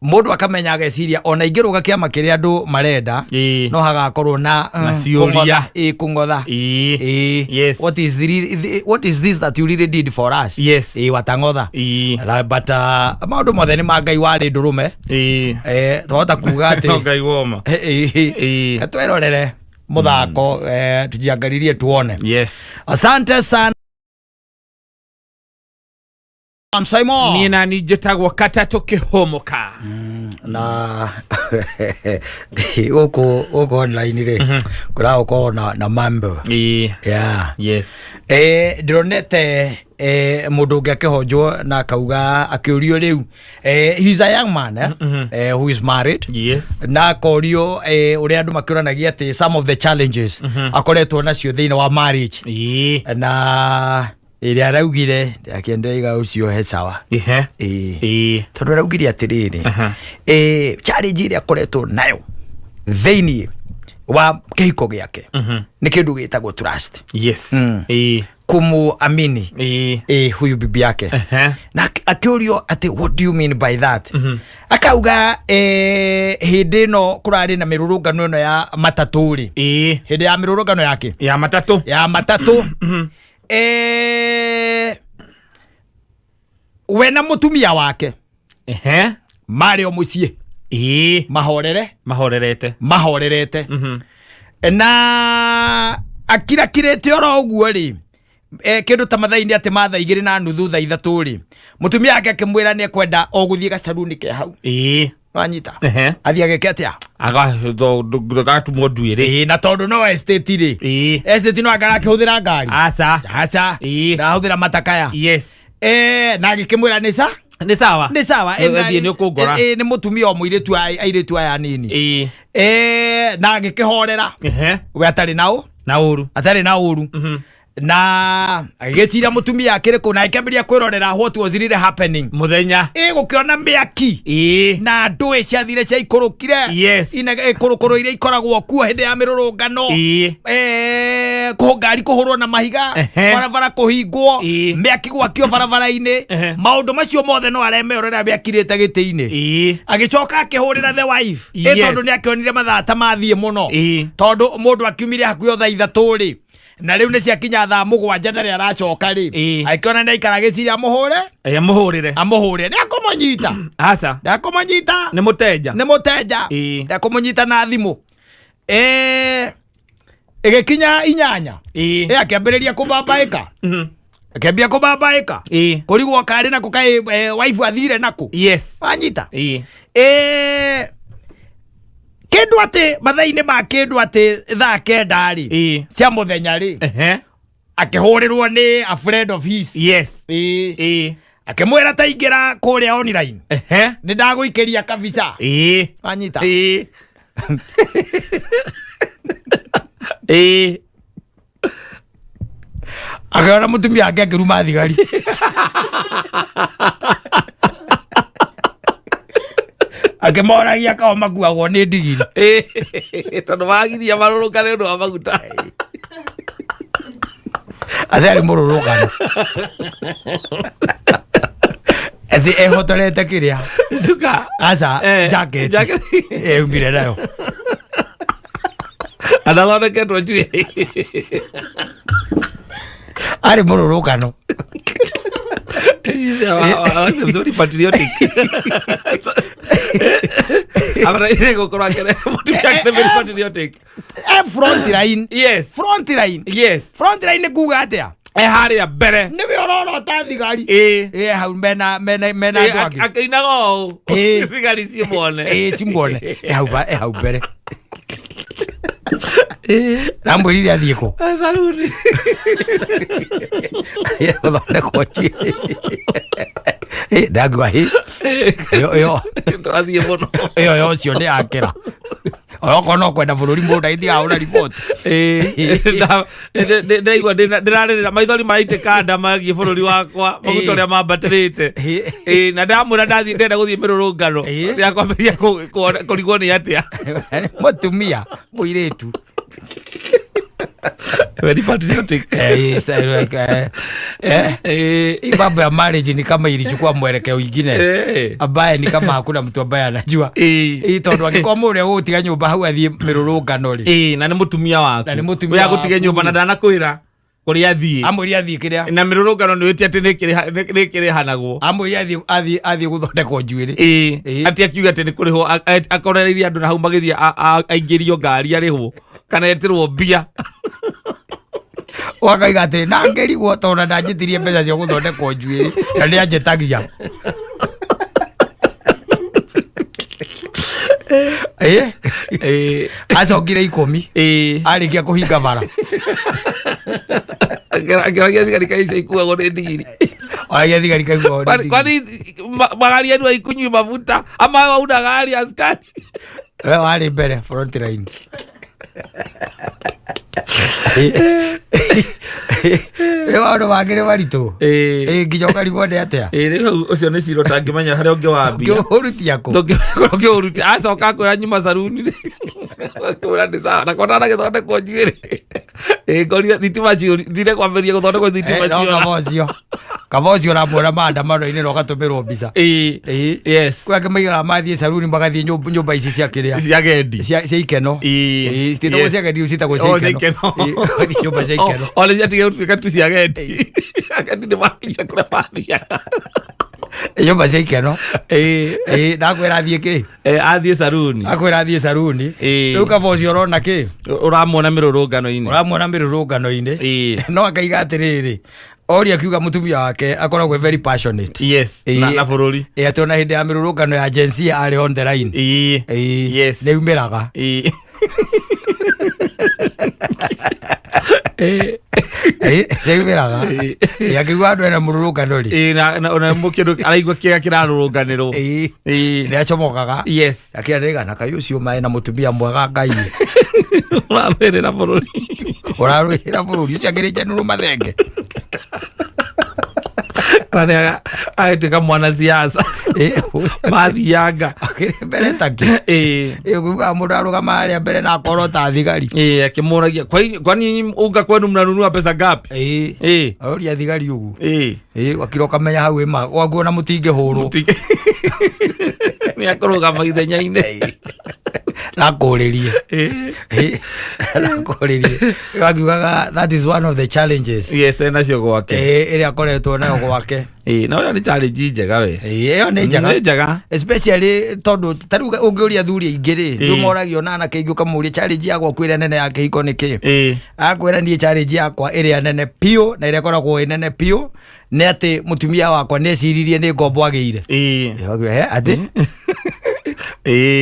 [SPEAKER 1] Mũndũ akamenya ageciria ona ingĩrũga kĩama kĩrĩa andũ marenda,
[SPEAKER 2] Ĩĩ.
[SPEAKER 1] no hagakorwo na,
[SPEAKER 2] Na ciũria.
[SPEAKER 1] kũng'otha, ĩĩ, kũng'otha.
[SPEAKER 2] Ĩĩ.
[SPEAKER 1] Ĩĩ.
[SPEAKER 2] Yes.
[SPEAKER 1] What is the, what is this that you really did for us?
[SPEAKER 2] Yes.
[SPEAKER 1] Ĩĩ, watang'otha.
[SPEAKER 2] Ĩĩ.
[SPEAKER 1] But maũndũ mothe nĩ ma Ngai warĩ ndũrũme.
[SPEAKER 2] Ĩĩ.
[SPEAKER 1] Twahota kuga atĩ
[SPEAKER 2] No Ngai woma.
[SPEAKER 1] Ĩĩ, ĩĩ.
[SPEAKER 2] Ĩĩ.
[SPEAKER 1] Twerorere mũthako, tujiangalirie tuone.
[SPEAKER 2] Yes.
[SPEAKER 1] Asante sana Simon.
[SPEAKER 2] Niĩ nani njĩtagwo Katatũ Kĩhũmũka.
[SPEAKER 1] Na gũkũ online rĩ, kũragũkorwo na mambo.
[SPEAKER 2] Ĩĩ.
[SPEAKER 1] Yeah.
[SPEAKER 2] Yes.
[SPEAKER 1] Ndĩronete mũndũ ũngĩ akĩhonjwo na akauga akĩũrio rĩu, he is a young man, who is married.
[SPEAKER 2] Yes.
[SPEAKER 1] Na akorio, ũrĩa andũ makĩũranagia atĩ some of the challenges akoretwo nacio thĩinĩ wa marriage.
[SPEAKER 2] Ĩĩ.
[SPEAKER 1] Na ĩrĩa araugire akĩendeiga ũcio he sawa.
[SPEAKER 2] Ihe.
[SPEAKER 1] Ĩĩ.
[SPEAKER 2] Ĩĩ.
[SPEAKER 1] Tondũ araugire atĩrĩrĩ, challenge ĩrĩa akoretwo nayo thĩinĩ wa kĩhiko gĩake nĩ kĩndũ gĩtagwo trust.
[SPEAKER 2] Yes. Ĩĩ.
[SPEAKER 1] Kumuamini.
[SPEAKER 2] Ĩĩ.
[SPEAKER 1] Huyu bibi yake.
[SPEAKER 2] Ehe.
[SPEAKER 1] Na akĩũrio atĩ what do you mean by that? Akauga, hĩndĩ ĩno kũrarĩ na mĩrũrũngano ĩno ya matatũ rĩ.
[SPEAKER 2] Ĩĩ.
[SPEAKER 1] Hĩndĩ ya mĩrũrũngano yake?
[SPEAKER 2] Ya matatũ.
[SPEAKER 1] Ya matatũ. We na mũtumia wake
[SPEAKER 2] Ehe.
[SPEAKER 1] marĩ o mũciĩ.
[SPEAKER 2] Ĩĩ.
[SPEAKER 1] Mahorere.
[SPEAKER 2] Mahorerete.
[SPEAKER 1] Mahorerete. Na akirakirĩte oro ũguo rĩ, kĩndũ ta mathaa-inĩ atĩ ma thaa igĩrĩ na nuthu, thaa ithatũ rĩ, mũtumia wake akĩmwĩra nĩ ekwenda o gũthiĩ gacaruni ke hau.
[SPEAKER 2] Ĩĩ.
[SPEAKER 1] Wanyita?
[SPEAKER 2] Ehe.
[SPEAKER 1] Athiĩ ageke atĩa?
[SPEAKER 2] Agatumwo nduĩrĩ.
[SPEAKER 1] Ĩĩ, na tondũ no estate rĩ.
[SPEAKER 2] Ĩĩ.
[SPEAKER 1] Estate no anga arakĩhũthĩra ngari.
[SPEAKER 2] Aca.
[SPEAKER 1] Aca.
[SPEAKER 2] Ĩĩ.
[SPEAKER 1] Ndahũthĩra matakaya.
[SPEAKER 2] Yes.
[SPEAKER 1] Na agĩkĩmwĩra nĩ sa?
[SPEAKER 2] Nĩ sawa.
[SPEAKER 1] Nĩ sawa.
[SPEAKER 2] Nĩ thiĩ nĩ ũkũngora.
[SPEAKER 1] Nĩ mũtumia o mũirĩtu airĩtu aya anini.
[SPEAKER 2] Ĩĩ.
[SPEAKER 1] Na agĩkĩhorera. We atarĩ na ũ
[SPEAKER 2] Na ũru.
[SPEAKER 1] Atarĩ na ũru. Na agĩgĩciria mũtumia akĩrĩ kũ, na akĩambĩrĩria kwĩrorera what was really happening.
[SPEAKER 2] Mũthenya.
[SPEAKER 1] Ĩ gũkĩona mĩaki na ndũĩ ciathire ciaikũrũkire. Ĩkũrũkũrũ iria ikoragwo kuo hĩndĩ ya mĩrũrũngano. Kũ ngari kũhũrwo na mahiga, barabara kũhingwo, mĩaki gwakio barabara-inĩ. Maũndũ macio mothe no aremeorera mĩakirĩte gĩtĩ-inĩ. Agĩcoka akĩhũrĩra the wife. Tondũ nĩ akĩonire mathaa ta mathiĩ mũno, tondũ mũndũ akiumire hakuhĩ o thaa 3 rĩ, na rĩu nĩ ciakinya thaa 7 ndarĩ aracoka rĩ. Agĩkĩona nĩ aikara agĩciria amũhũre.
[SPEAKER 2] Amũhũrĩre.
[SPEAKER 1] Amũhũre, nĩ akũmũnyita.
[SPEAKER 2] Aca.
[SPEAKER 1] Nĩ akũmũnyita.
[SPEAKER 2] Nĩ mũtenja.
[SPEAKER 1] Nĩ mũtenja. Nĩ akũmũnyita na thimũ. Ĩgĩkinya 8, akĩambĩrĩria kũbambaĩka. Akĩambia kũbambaĩka, kũrigwo karĩ nako kaĩ wife athire nakũ. Wanyita? Kĩndũ atĩ mathaa-inĩ ma kĩndũ atĩ thaa 9 rĩ, cia mũthenya rĩ, akĩhũrĩrwo nĩ a friend of his. Akĩmwĩra ta ingĩra kũrĩa online, nĩ ndagũikĩria kabica. Wanyita?
[SPEAKER 2] Ĩĩ. Ĩĩ.
[SPEAKER 1] Akĩona mũtumia wake akĩruma thigari. Akĩmoragia kao makuagwo nĩ ndigiri.
[SPEAKER 2] Tondũ magiria marũrũngane ũndũ wa maguta.
[SPEAKER 1] Atĩ arĩ mũrũrũngano atĩ ehotorete kĩrĩa
[SPEAKER 2] Cuka.
[SPEAKER 1] Aca.
[SPEAKER 2] Jacket.
[SPEAKER 1] Jacket eumire nayo.
[SPEAKER 2] Anathondeketwo njuĩrĩ.
[SPEAKER 1] Arĩ mũrũrũngano.
[SPEAKER 2] Very patriotic. Abataire gũkorwo akĩre mũtumia ake very patriotic.
[SPEAKER 1] Front line. Front line. Front line nĩ kuga atĩa?
[SPEAKER 2] E harĩa mbere.
[SPEAKER 1] Nĩwe ũrorota thigari. Hau mena andũ angĩ.
[SPEAKER 2] Akĩinaga ũũ. Thigari cimuone.
[SPEAKER 1] Ĩ, cimuone. E hau mbere. Namwĩrire athiĩ kũ?
[SPEAKER 2] Saruni.
[SPEAKER 1] Gũthondekwo njuĩrĩ. Ndangua hĩ ĩyo ĩyo.
[SPEAKER 2] Twathiĩ mũno.
[SPEAKER 1] Ĩyo yo ũcio nĩ yakĩra onokorwo no kwenda bũrũri mũndũ agĩthiaga ahũra riboti.
[SPEAKER 2] Ndĩraigua ndĩrarĩrĩra maithori maraitĩka nda magiĩ bũrũri wakwa, maguta ũrĩa mambatĩrĩte. Na ndamwĩra ndathiĩ ndĩrenda gũthiĩ mĩrũrũngano, nĩakwambĩrĩria kũrigwo nĩ atĩa.
[SPEAKER 1] Mũtumia mũirĩtu.
[SPEAKER 2] Very patriotic.
[SPEAKER 1] It's, like, hii mambo ya marriage ni kama ilichukua mwelekeo ingine ambaye ni kama hakuna mtu ambaye anajua. Ĩ, tondũ angĩkorwo mũrĩa ũgũtiga nyũmba hau athiĩ mĩrũrũngano rĩ,
[SPEAKER 2] Na nĩ mũtumia waku.
[SPEAKER 1] Na nĩ mũtumia
[SPEAKER 2] Ũrĩa agũtige
[SPEAKER 1] waku
[SPEAKER 2] nyũmba na
[SPEAKER 1] rĩ.
[SPEAKER 2] ndanakwĩra kũrĩa athiĩ.
[SPEAKER 1] Amwĩrie athiĩ kĩrĩa.
[SPEAKER 2] Na mĩrũrũngano nĩ wĩtie atĩ nĩ ĩkĩrĩhanagwo.
[SPEAKER 1] Amwĩrie athiĩ gũthondekwo njuĩrĩ.
[SPEAKER 2] Atĩ akiuga atĩ nĩ kũrĩhwo, akorereirie andũ na hau magĩthiĩ aingĩrio ngari arĩhwo kana etĩrwo mbia.
[SPEAKER 1] Wakaiga atĩrĩ na ngĩrigwo tondũ ndanjĩtirie mbeca cia gũthondekwo njuĩrĩ na nĩ anjĩtagia. Acokire 10 arĩkia kũhinga bara.
[SPEAKER 2] Akĩragia thigari kaĩ icio ikuagwo nĩ ndigiri.
[SPEAKER 1] Oragia thigari kaiguagwo nĩ ndigiri.
[SPEAKER 2] Kwani magari yenu haikunywi mafuta ama hauna gari askari?
[SPEAKER 1] We warĩ mbere front line. Rĩu maũndũ mangĩ nĩ maritũ. Nginya ũkarigwo nĩ atĩa.
[SPEAKER 2] Rĩu ũcio nĩ cira ũtangĩmenya harĩa ũngĩwambia.
[SPEAKER 1] Ũngĩũrutia kũ?
[SPEAKER 2] Ndũngĩũrutia. Acoka akwĩra nyuma saruni rĩ. Akwĩra nĩ sawa. Na kona anagĩthondekwo njuĩrĩ. Ngorire thitima thire kwambĩrĩria gũthondekwo thitima
[SPEAKER 1] No
[SPEAKER 2] ciora.
[SPEAKER 1] kaba ũcio. Kaba ũcio ũramuona maandamano-inĩ na ũgatũmĩrwo mbica. Kwĩ angĩ maigaga mathiĩ saruni magathiĩ nyũmba ici cia kĩrĩa.
[SPEAKER 2] Cia gendi.
[SPEAKER 1] Cia ikeno. Citiĩtagwo cia gendi, citagwo cia
[SPEAKER 2] Oh, cia
[SPEAKER 1] ikeno.
[SPEAKER 2] ikeno.
[SPEAKER 1] Magathiĩ nyũmba cia ikeno.
[SPEAKER 2] O nĩ ciatigire gũtuĩka tu cia gendi. Agendi nĩ makinyire kũrĩa mathiaga.
[SPEAKER 1] Nyũmba cia ikeno. Ndakwĩra athiĩ kĩ?
[SPEAKER 2] Athiĩ saruni.
[SPEAKER 1] Akwĩra athiĩ saruni. Rĩu kaba ũcio ũrona kĩ?
[SPEAKER 2] Ũramuona mĩrũrũngano-inĩ.
[SPEAKER 1] Ũramuona mĩrũrũngano-inĩ. No akaiga atĩrĩrĩ, oria akiuga mũtumia wake akoragwo very passionate.
[SPEAKER 2] Na bũrũri.
[SPEAKER 1] Atĩ ona hĩndĩ ya mĩrũrũngano ya Gen Z arĩ on the line. Nĩ umĩraga. Nĩaumĩraga. Akĩigua andũ ena mũrũrũngano rĩ.
[SPEAKER 2] Ĩĩ, na mũkĩndũ araigua kĩrĩa kĩrarũrũnganĩrwo.
[SPEAKER 1] Nĩ acomokaga.
[SPEAKER 2] Yes.
[SPEAKER 1] Akĩarĩgana kaĩ ũcio maĩ na mũtumia mwega Ngai.
[SPEAKER 2] Ũrarũĩrĩra bũrũri.
[SPEAKER 1] Ũrarũĩrĩra bũrũri ũcio akĩrĩ njenũrũ mathenge.
[SPEAKER 2] Na nĩ agĩtuĩka mwanasiasa. Mathianga.
[SPEAKER 1] Akĩrĩ mbere takĩ. Ĩĩ, mũndũ arũgama harĩa mbere na akorwo ta thigari.
[SPEAKER 2] Ĩĩ, akĩmũragia kwani unga kwenu mnanunua pesa ngapi?
[SPEAKER 1] Ĩĩ. Aroria thigari ũguo.
[SPEAKER 2] Ĩĩ.
[SPEAKER 1] Ĩĩ, wakira ũkamenya hau ĩma gwakuo na mũtingĩhũrwo.
[SPEAKER 2] Nĩ akũrũgama ithenya-inĩ.
[SPEAKER 1] Nakũrĩrie. Nakũrĩrie. Wakiugaga that is one of the challenges.
[SPEAKER 2] Yes, enacio gwake.
[SPEAKER 1] Ĩĩ, ĩrĩa akoretwo nayo gwake.
[SPEAKER 2] Ĩĩ, no ĩyo nĩ challenge njega we.
[SPEAKER 1] Ĩĩ, ĩyo nĩ njega.
[SPEAKER 2] Nĩ njega.
[SPEAKER 1] Especially tondũ ta rĩu ũngĩũria athuri aingĩ rĩ, ndũmoragio na anake aingĩ ũkamũria challenge ya gwaku ĩrĩa nene ya kĩhiko nĩ kĩ? Akwĩra niĩ challenge yakwa ĩrĩa nene piũ na ĩrĩa ĩkoragwo ĩ nene piũ nĩ atĩ mũtumia wakwa nĩ eciririe nĩ ngombo agĩire. Ĩĩ, atĩ?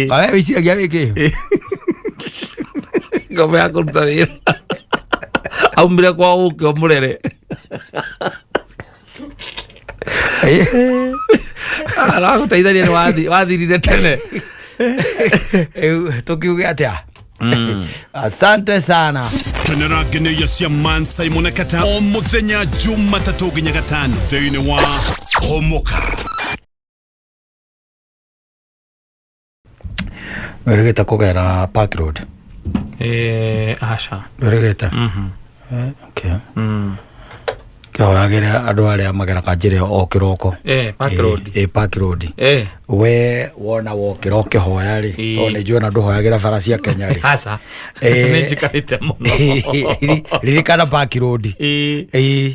[SPEAKER 1] Kawe wĩciragia wĩ kĩ?
[SPEAKER 2] Ngombo ya kũruta wĩra. Aumire kwa ũke ũmũrere. Aragũteithania nĩ wathirire tene.
[SPEAKER 1] Rĩu tũkiuge atĩa? Asante sana.
[SPEAKER 4] Kenera ngeneia cia Man Simon Kata o muthenya Jumatatũ nginya gatano thĩinĩ wa Homoka.
[SPEAKER 1] Wĩrĩgĩte kũgera Park Road?
[SPEAKER 2] Aca.
[SPEAKER 1] Wĩrĩgĩte? Okay. Kĩhoyagĩre andũ arĩa mageraga njĩra ĩyo o kĩroko.
[SPEAKER 2] Park Road.
[SPEAKER 1] Park Road. We wona wokĩra ũkĩhoya rĩ, tondũ nĩ njũĩ ona ndũhoyagĩra bara cia Kenya rĩ.
[SPEAKER 2] Aca. Nĩ njikarĩte mũno.
[SPEAKER 1] Ririkana Park Road.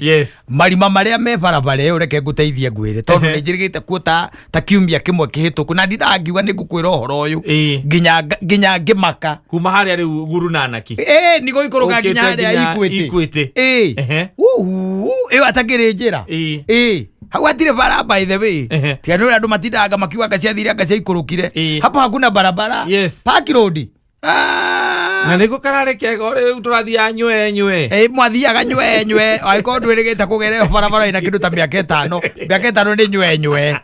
[SPEAKER 2] Yes.
[SPEAKER 1] Marima marĩa me barabara ĩyo reke ngũteithie ngwĩre, tondũ nĩ njĩrĩgĩte kuo ta kiumia kĩmwe kĩhĩtũku na ndindaga ngiuga nĩ ngũkwĩra ũhoro ũyũ. Nginya ngĩmaka.
[SPEAKER 2] Kuma harĩa rĩu Guru Nanaki.
[SPEAKER 1] Nĩ gũikũrũka nginya
[SPEAKER 2] Ũkĩte
[SPEAKER 1] harĩa
[SPEAKER 2] nginya
[SPEAKER 1] Equity.
[SPEAKER 2] Equity.
[SPEAKER 1] Uhu, ĩyo atakĩrĩ njĩra. Hau hatirĩ bara by the way. Tiga nĩ ũrĩa andũ matindaga makiuga anga ciathire anga ciaikũrũkire. Hapo hakuna barabara.
[SPEAKER 2] Yes.
[SPEAKER 1] Park Road.
[SPEAKER 2] Na nĩguo kararĩ kega rĩu tũrathiaga nywe nywe.
[SPEAKER 1] Mwathiaga nywe nywe. Angĩkorwo ndwĩrĩgĩte kũgera ĩyo barabara ĩna kĩndũ ta mĩaka ĩtano. Mĩaka ĩtano nĩ nywe nywe.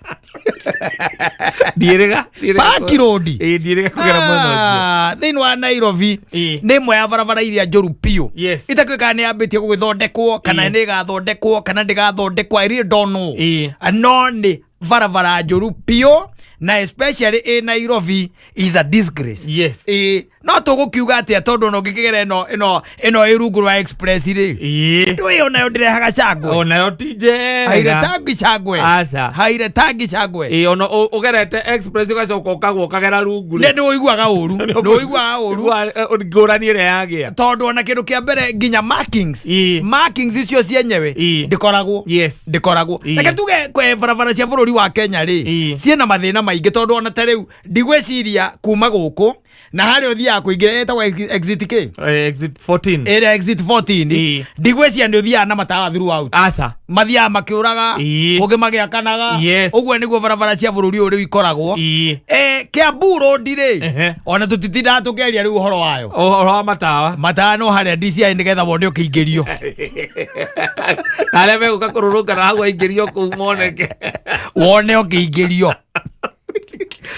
[SPEAKER 2] Ndiĩrĩga.
[SPEAKER 1] Park Road.
[SPEAKER 2] Ndiĩrĩga kũgera mwena ũcio.
[SPEAKER 1] Thĩinĩ wa Nairobi nĩ ĩmwe ya barabara iria njũru biũ. Itakĩũĩ kana nĩ yambĩtie gũgĩthondekwo kana nĩ ĩgathondekwo kana ndĩgathondekwo, I really don't know. No nĩ barabara njũru biũ na especially ĩ Nairobi is a disgrace.
[SPEAKER 2] Yes.
[SPEAKER 1] No tũgũkiuga atĩa tondũ ona ũngĩkĩgera ĩno ĩ rungu rwa express rĩ. Ndũĩ onayo ndĩrehaga cangwe.
[SPEAKER 2] Onayo ti njega.
[SPEAKER 1] Hairetangi cangwe.
[SPEAKER 2] Aca.
[SPEAKER 1] Hairetangi cangwe.
[SPEAKER 2] Ona ũgerete express ũgacoka ũkagwa ũkagera rungu
[SPEAKER 1] rĩ. Nĩ ũiguaga ũru. Nĩ ũiguaga ũru.
[SPEAKER 2] Ngũrani ĩrĩa yagĩa.
[SPEAKER 1] Tondũ ona kĩndũ kĩa mbere nginya markings. Markings icio cienyewe ndĩkoragwo.
[SPEAKER 2] Yes.
[SPEAKER 1] Ndĩkoragwo. Reke tuge kwe barabara cia bũrũri wa Kenya rĩ, ciĩna mathĩna maingĩ tondũ ona ta rĩu ndigwĩciria kuma gũkũ na harĩa ũthiaga kũingĩra ĩtagwo exit K?
[SPEAKER 2] Exit 14.
[SPEAKER 1] Ĩrĩa exit 14. Ndigwĩciria nĩ ũthiaga na matawa throughout.
[SPEAKER 2] Aca.
[SPEAKER 1] Mathiaga makĩũraga, kũngĩ magĩakanaga. Ũguo nĩguo barabara cia bũrũri ũyũ rĩu ikoragwo. Kiambu Road rĩ, ona tũtitindaga tũkĩaria rĩu ũhoro wayo.
[SPEAKER 2] Ũhoro wa matawa.
[SPEAKER 1] Matawa no harĩa DCI nĩgetha wone ũkĩingĩrio.
[SPEAKER 2] Na arĩa megũka kũrũrũngana hau aingĩrio kũu moneke.
[SPEAKER 1] Wone ũkĩingĩrio.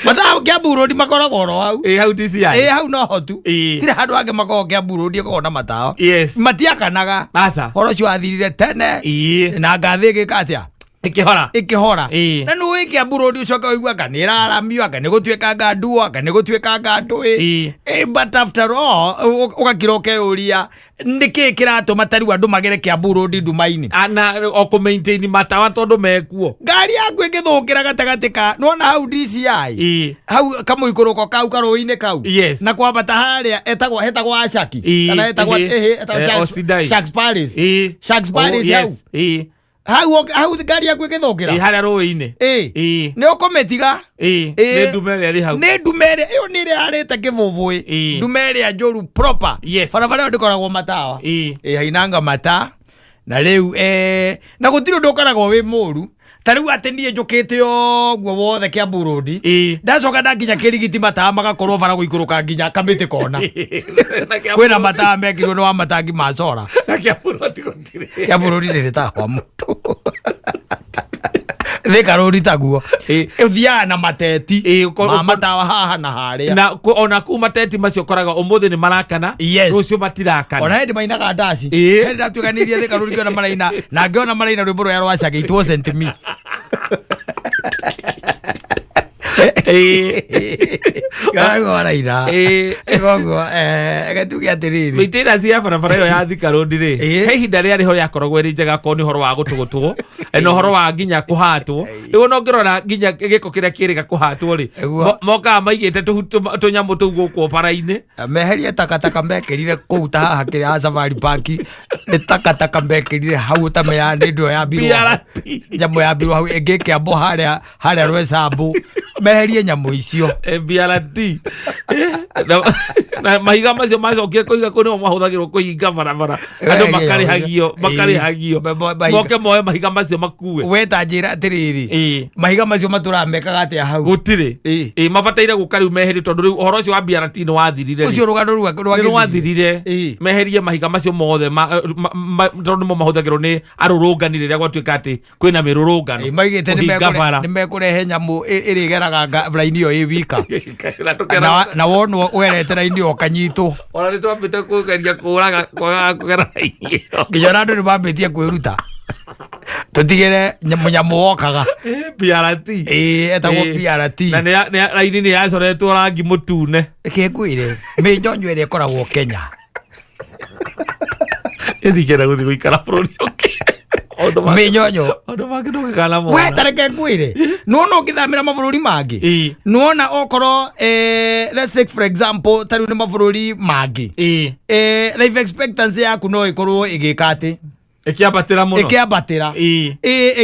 [SPEAKER 1] Matawa Kiambu Road makoragwo oro hau.
[SPEAKER 2] Hau DCI.
[SPEAKER 1] Hau no ho tu. Tirĩ handũ hangĩ makoragwo Kiambu Road ĩkoragwo na matawa.
[SPEAKER 2] Yes.
[SPEAKER 1] Matiakanaga.
[SPEAKER 2] Aca.
[SPEAKER 1] Ũhoro ũcio wathirire tene. Na ngathĩ ĩgĩka atĩa?
[SPEAKER 2] Ĩkĩhora.
[SPEAKER 1] Ĩkĩhora. Na nĩ ũĩ Kiambu Road ũcoke ũigue anga nĩ ĩraramio, anga nĩ gũtuĩkanga nduo, anga nĩ gũtuĩkanga ndũĩ. But after all, ũgakira ũkeyũria nĩkĩ kĩratũma ta rĩu andũ magere Kiambu Road nduma-inĩ?
[SPEAKER 2] Na o kũ maintain matawa tondũ mekuo.
[SPEAKER 1] Ngari yaku ĩngĩthũkĩra gatagatĩ ka, nĩwona hau DCI? Hau kamũikũrũko kau karũĩ-inĩ kau.
[SPEAKER 2] Yes.
[SPEAKER 1] Na kwambata harĩa hetagwo Ashaki. Kana hetagwo Sharks Palace. Sharks Palace hau. Hau ngari yaku ĩngĩthũkĩra.
[SPEAKER 2] Harĩa rũĩ-inĩ.
[SPEAKER 1] Nĩ ũkũmĩtiga.
[SPEAKER 2] Nĩ ndume ĩrĩa ĩrĩ hau.
[SPEAKER 1] Nĩ ndume ĩrĩa, ĩyo nĩ ĩrĩa yarĩte kĩbũbũĩ. Ndume ĩrĩa njũru proper.
[SPEAKER 2] Yes.
[SPEAKER 1] Barabara ĩyo ndĩkoragwo matawa. Hainanga mata. Na rĩu na gũtirĩ ũndũ ũkoragwo wĩ mũru. Ta rĩu atĩ niĩ njũkĩte ũguo wothe Kiambu Road, ndacoka ndakinya Kĩrigiti, matawa magakorwo bara gũikũrũka nginya Kamĩtĩ kona, kwĩna matawa mekirwo nĩ wa matangi ma cora.
[SPEAKER 2] Na Kiambu Road gũtirĩ.
[SPEAKER 1] Kiambu Road ndĩrĩ tawa mũtũ. Thika Road taguo, ũthiaga na mateti ma matawa haha na harĩa.
[SPEAKER 2] Na ona kuu mateti macio koraga ũmũthĩ nĩ marakana, rũciũ matirakana.
[SPEAKER 1] Ona hĩndĩ mainaga ndaci. Hĩndĩ ndatuĩkanĩirie Thika Road ngĩona maraina, na ngĩona maraina rwĩmbo rũrĩa rwa Shaggy, "It Wasn't Me". Koguo maraina. Koguo reke tuge atĩrĩrĩ,
[SPEAKER 2] Maintenance ya barabara ĩyo ya Thika Road rĩ, he ihinda rĩarĩ ho rĩakoragwo ĩrĩ njega korwo nĩ ũhoro wa gũtũgũtwo na ũhoro wa nginya kũhatwo. Rĩu ona ũngĩrora nginya gĩko kĩrĩa kĩrĩga kũhatwo rĩ, mokaga maigĩte tũnyamũ tũu gũkũ bara-inĩ.
[SPEAKER 1] Meherie takataka mekĩrire kũu ta haha kĩrĩa ha Safari Park, nĩ takataka mekĩrire hau ũtamenya nĩ ndũ yambirwo hau.
[SPEAKER 2] BRT.
[SPEAKER 1] Nyamũ yambirwo hau ĩngĩ ĩkĩambwo harĩa harĩa Rwecambu. Meherie nyamũ icio.
[SPEAKER 2] BRT. Na mahiga macio macokire kũiga kũu nĩmo mahũthagĩrwo kũhinga barabara, andũ makarĩhagio, makarĩhagio moke moe mahiga macio makue.
[SPEAKER 1] We ta njĩra atĩrĩrĩ, mahiga macio matũraga mekaga atĩa hau?
[SPEAKER 2] Gũtirĩ. Ĩ, mabataire gũka rĩu meherio, tondũ rĩu ũhoro ũcio wa BRT nĩ wathirire rĩ.
[SPEAKER 1] Ũcio rũgano rwa
[SPEAKER 2] Nĩ rwathirire. Meherie mahiga macio mothe tondũ nĩmo mahũthagĩrwo nĩ arũrũngani rĩrĩa gwatuĩka atĩ kwĩna mĩrũrũngano.
[SPEAKER 1] Maigĩte nĩ
[SPEAKER 2] kũhinga bara.
[SPEAKER 1] Nĩ mekũrehe nyamũ ĩrĩgeraga raini ĩyo ĩ wika.
[SPEAKER 2] Na tũkera-
[SPEAKER 1] Na wonwo ũgerete raini ĩyo ũkanyitwo.
[SPEAKER 2] Ona nĩ twambĩte kũgeria kũraga kwagaga kũgera raini ĩyo.
[SPEAKER 1] Nginya ona andũ nĩ mambĩtie kwĩruta tũtigĩre nyamũ wokaga.
[SPEAKER 2] BRT.
[SPEAKER 1] Ĩĩ, etagwo BRT.
[SPEAKER 2] Na raini nĩ yacoretwo rangi mũtune.
[SPEAKER 1] Reke ngwĩre, mĩnyonyo ĩrĩa ĩkoragwo Kenya.
[SPEAKER 2] Ĩndingĩenda gũthiĩ gũikara bũrũri ũngĩ. Maũndũ
[SPEAKER 1] Mĩnyonyo.
[SPEAKER 2] Maũndũ mangĩ ndũngĩkanamona.
[SPEAKER 1] We tareke ngwĩre, nĩwona ũngĩthamĩra mabũrũri mangĩ, nĩwona okorwo let's take for example, ta rĩu nĩ mabũrũri mangĩ, life expectancy yaku no ĩkorwo ĩgĩka atĩ
[SPEAKER 2] Ĩkĩambatĩra mũno.
[SPEAKER 1] Ĩkĩambatĩra. Ĩ,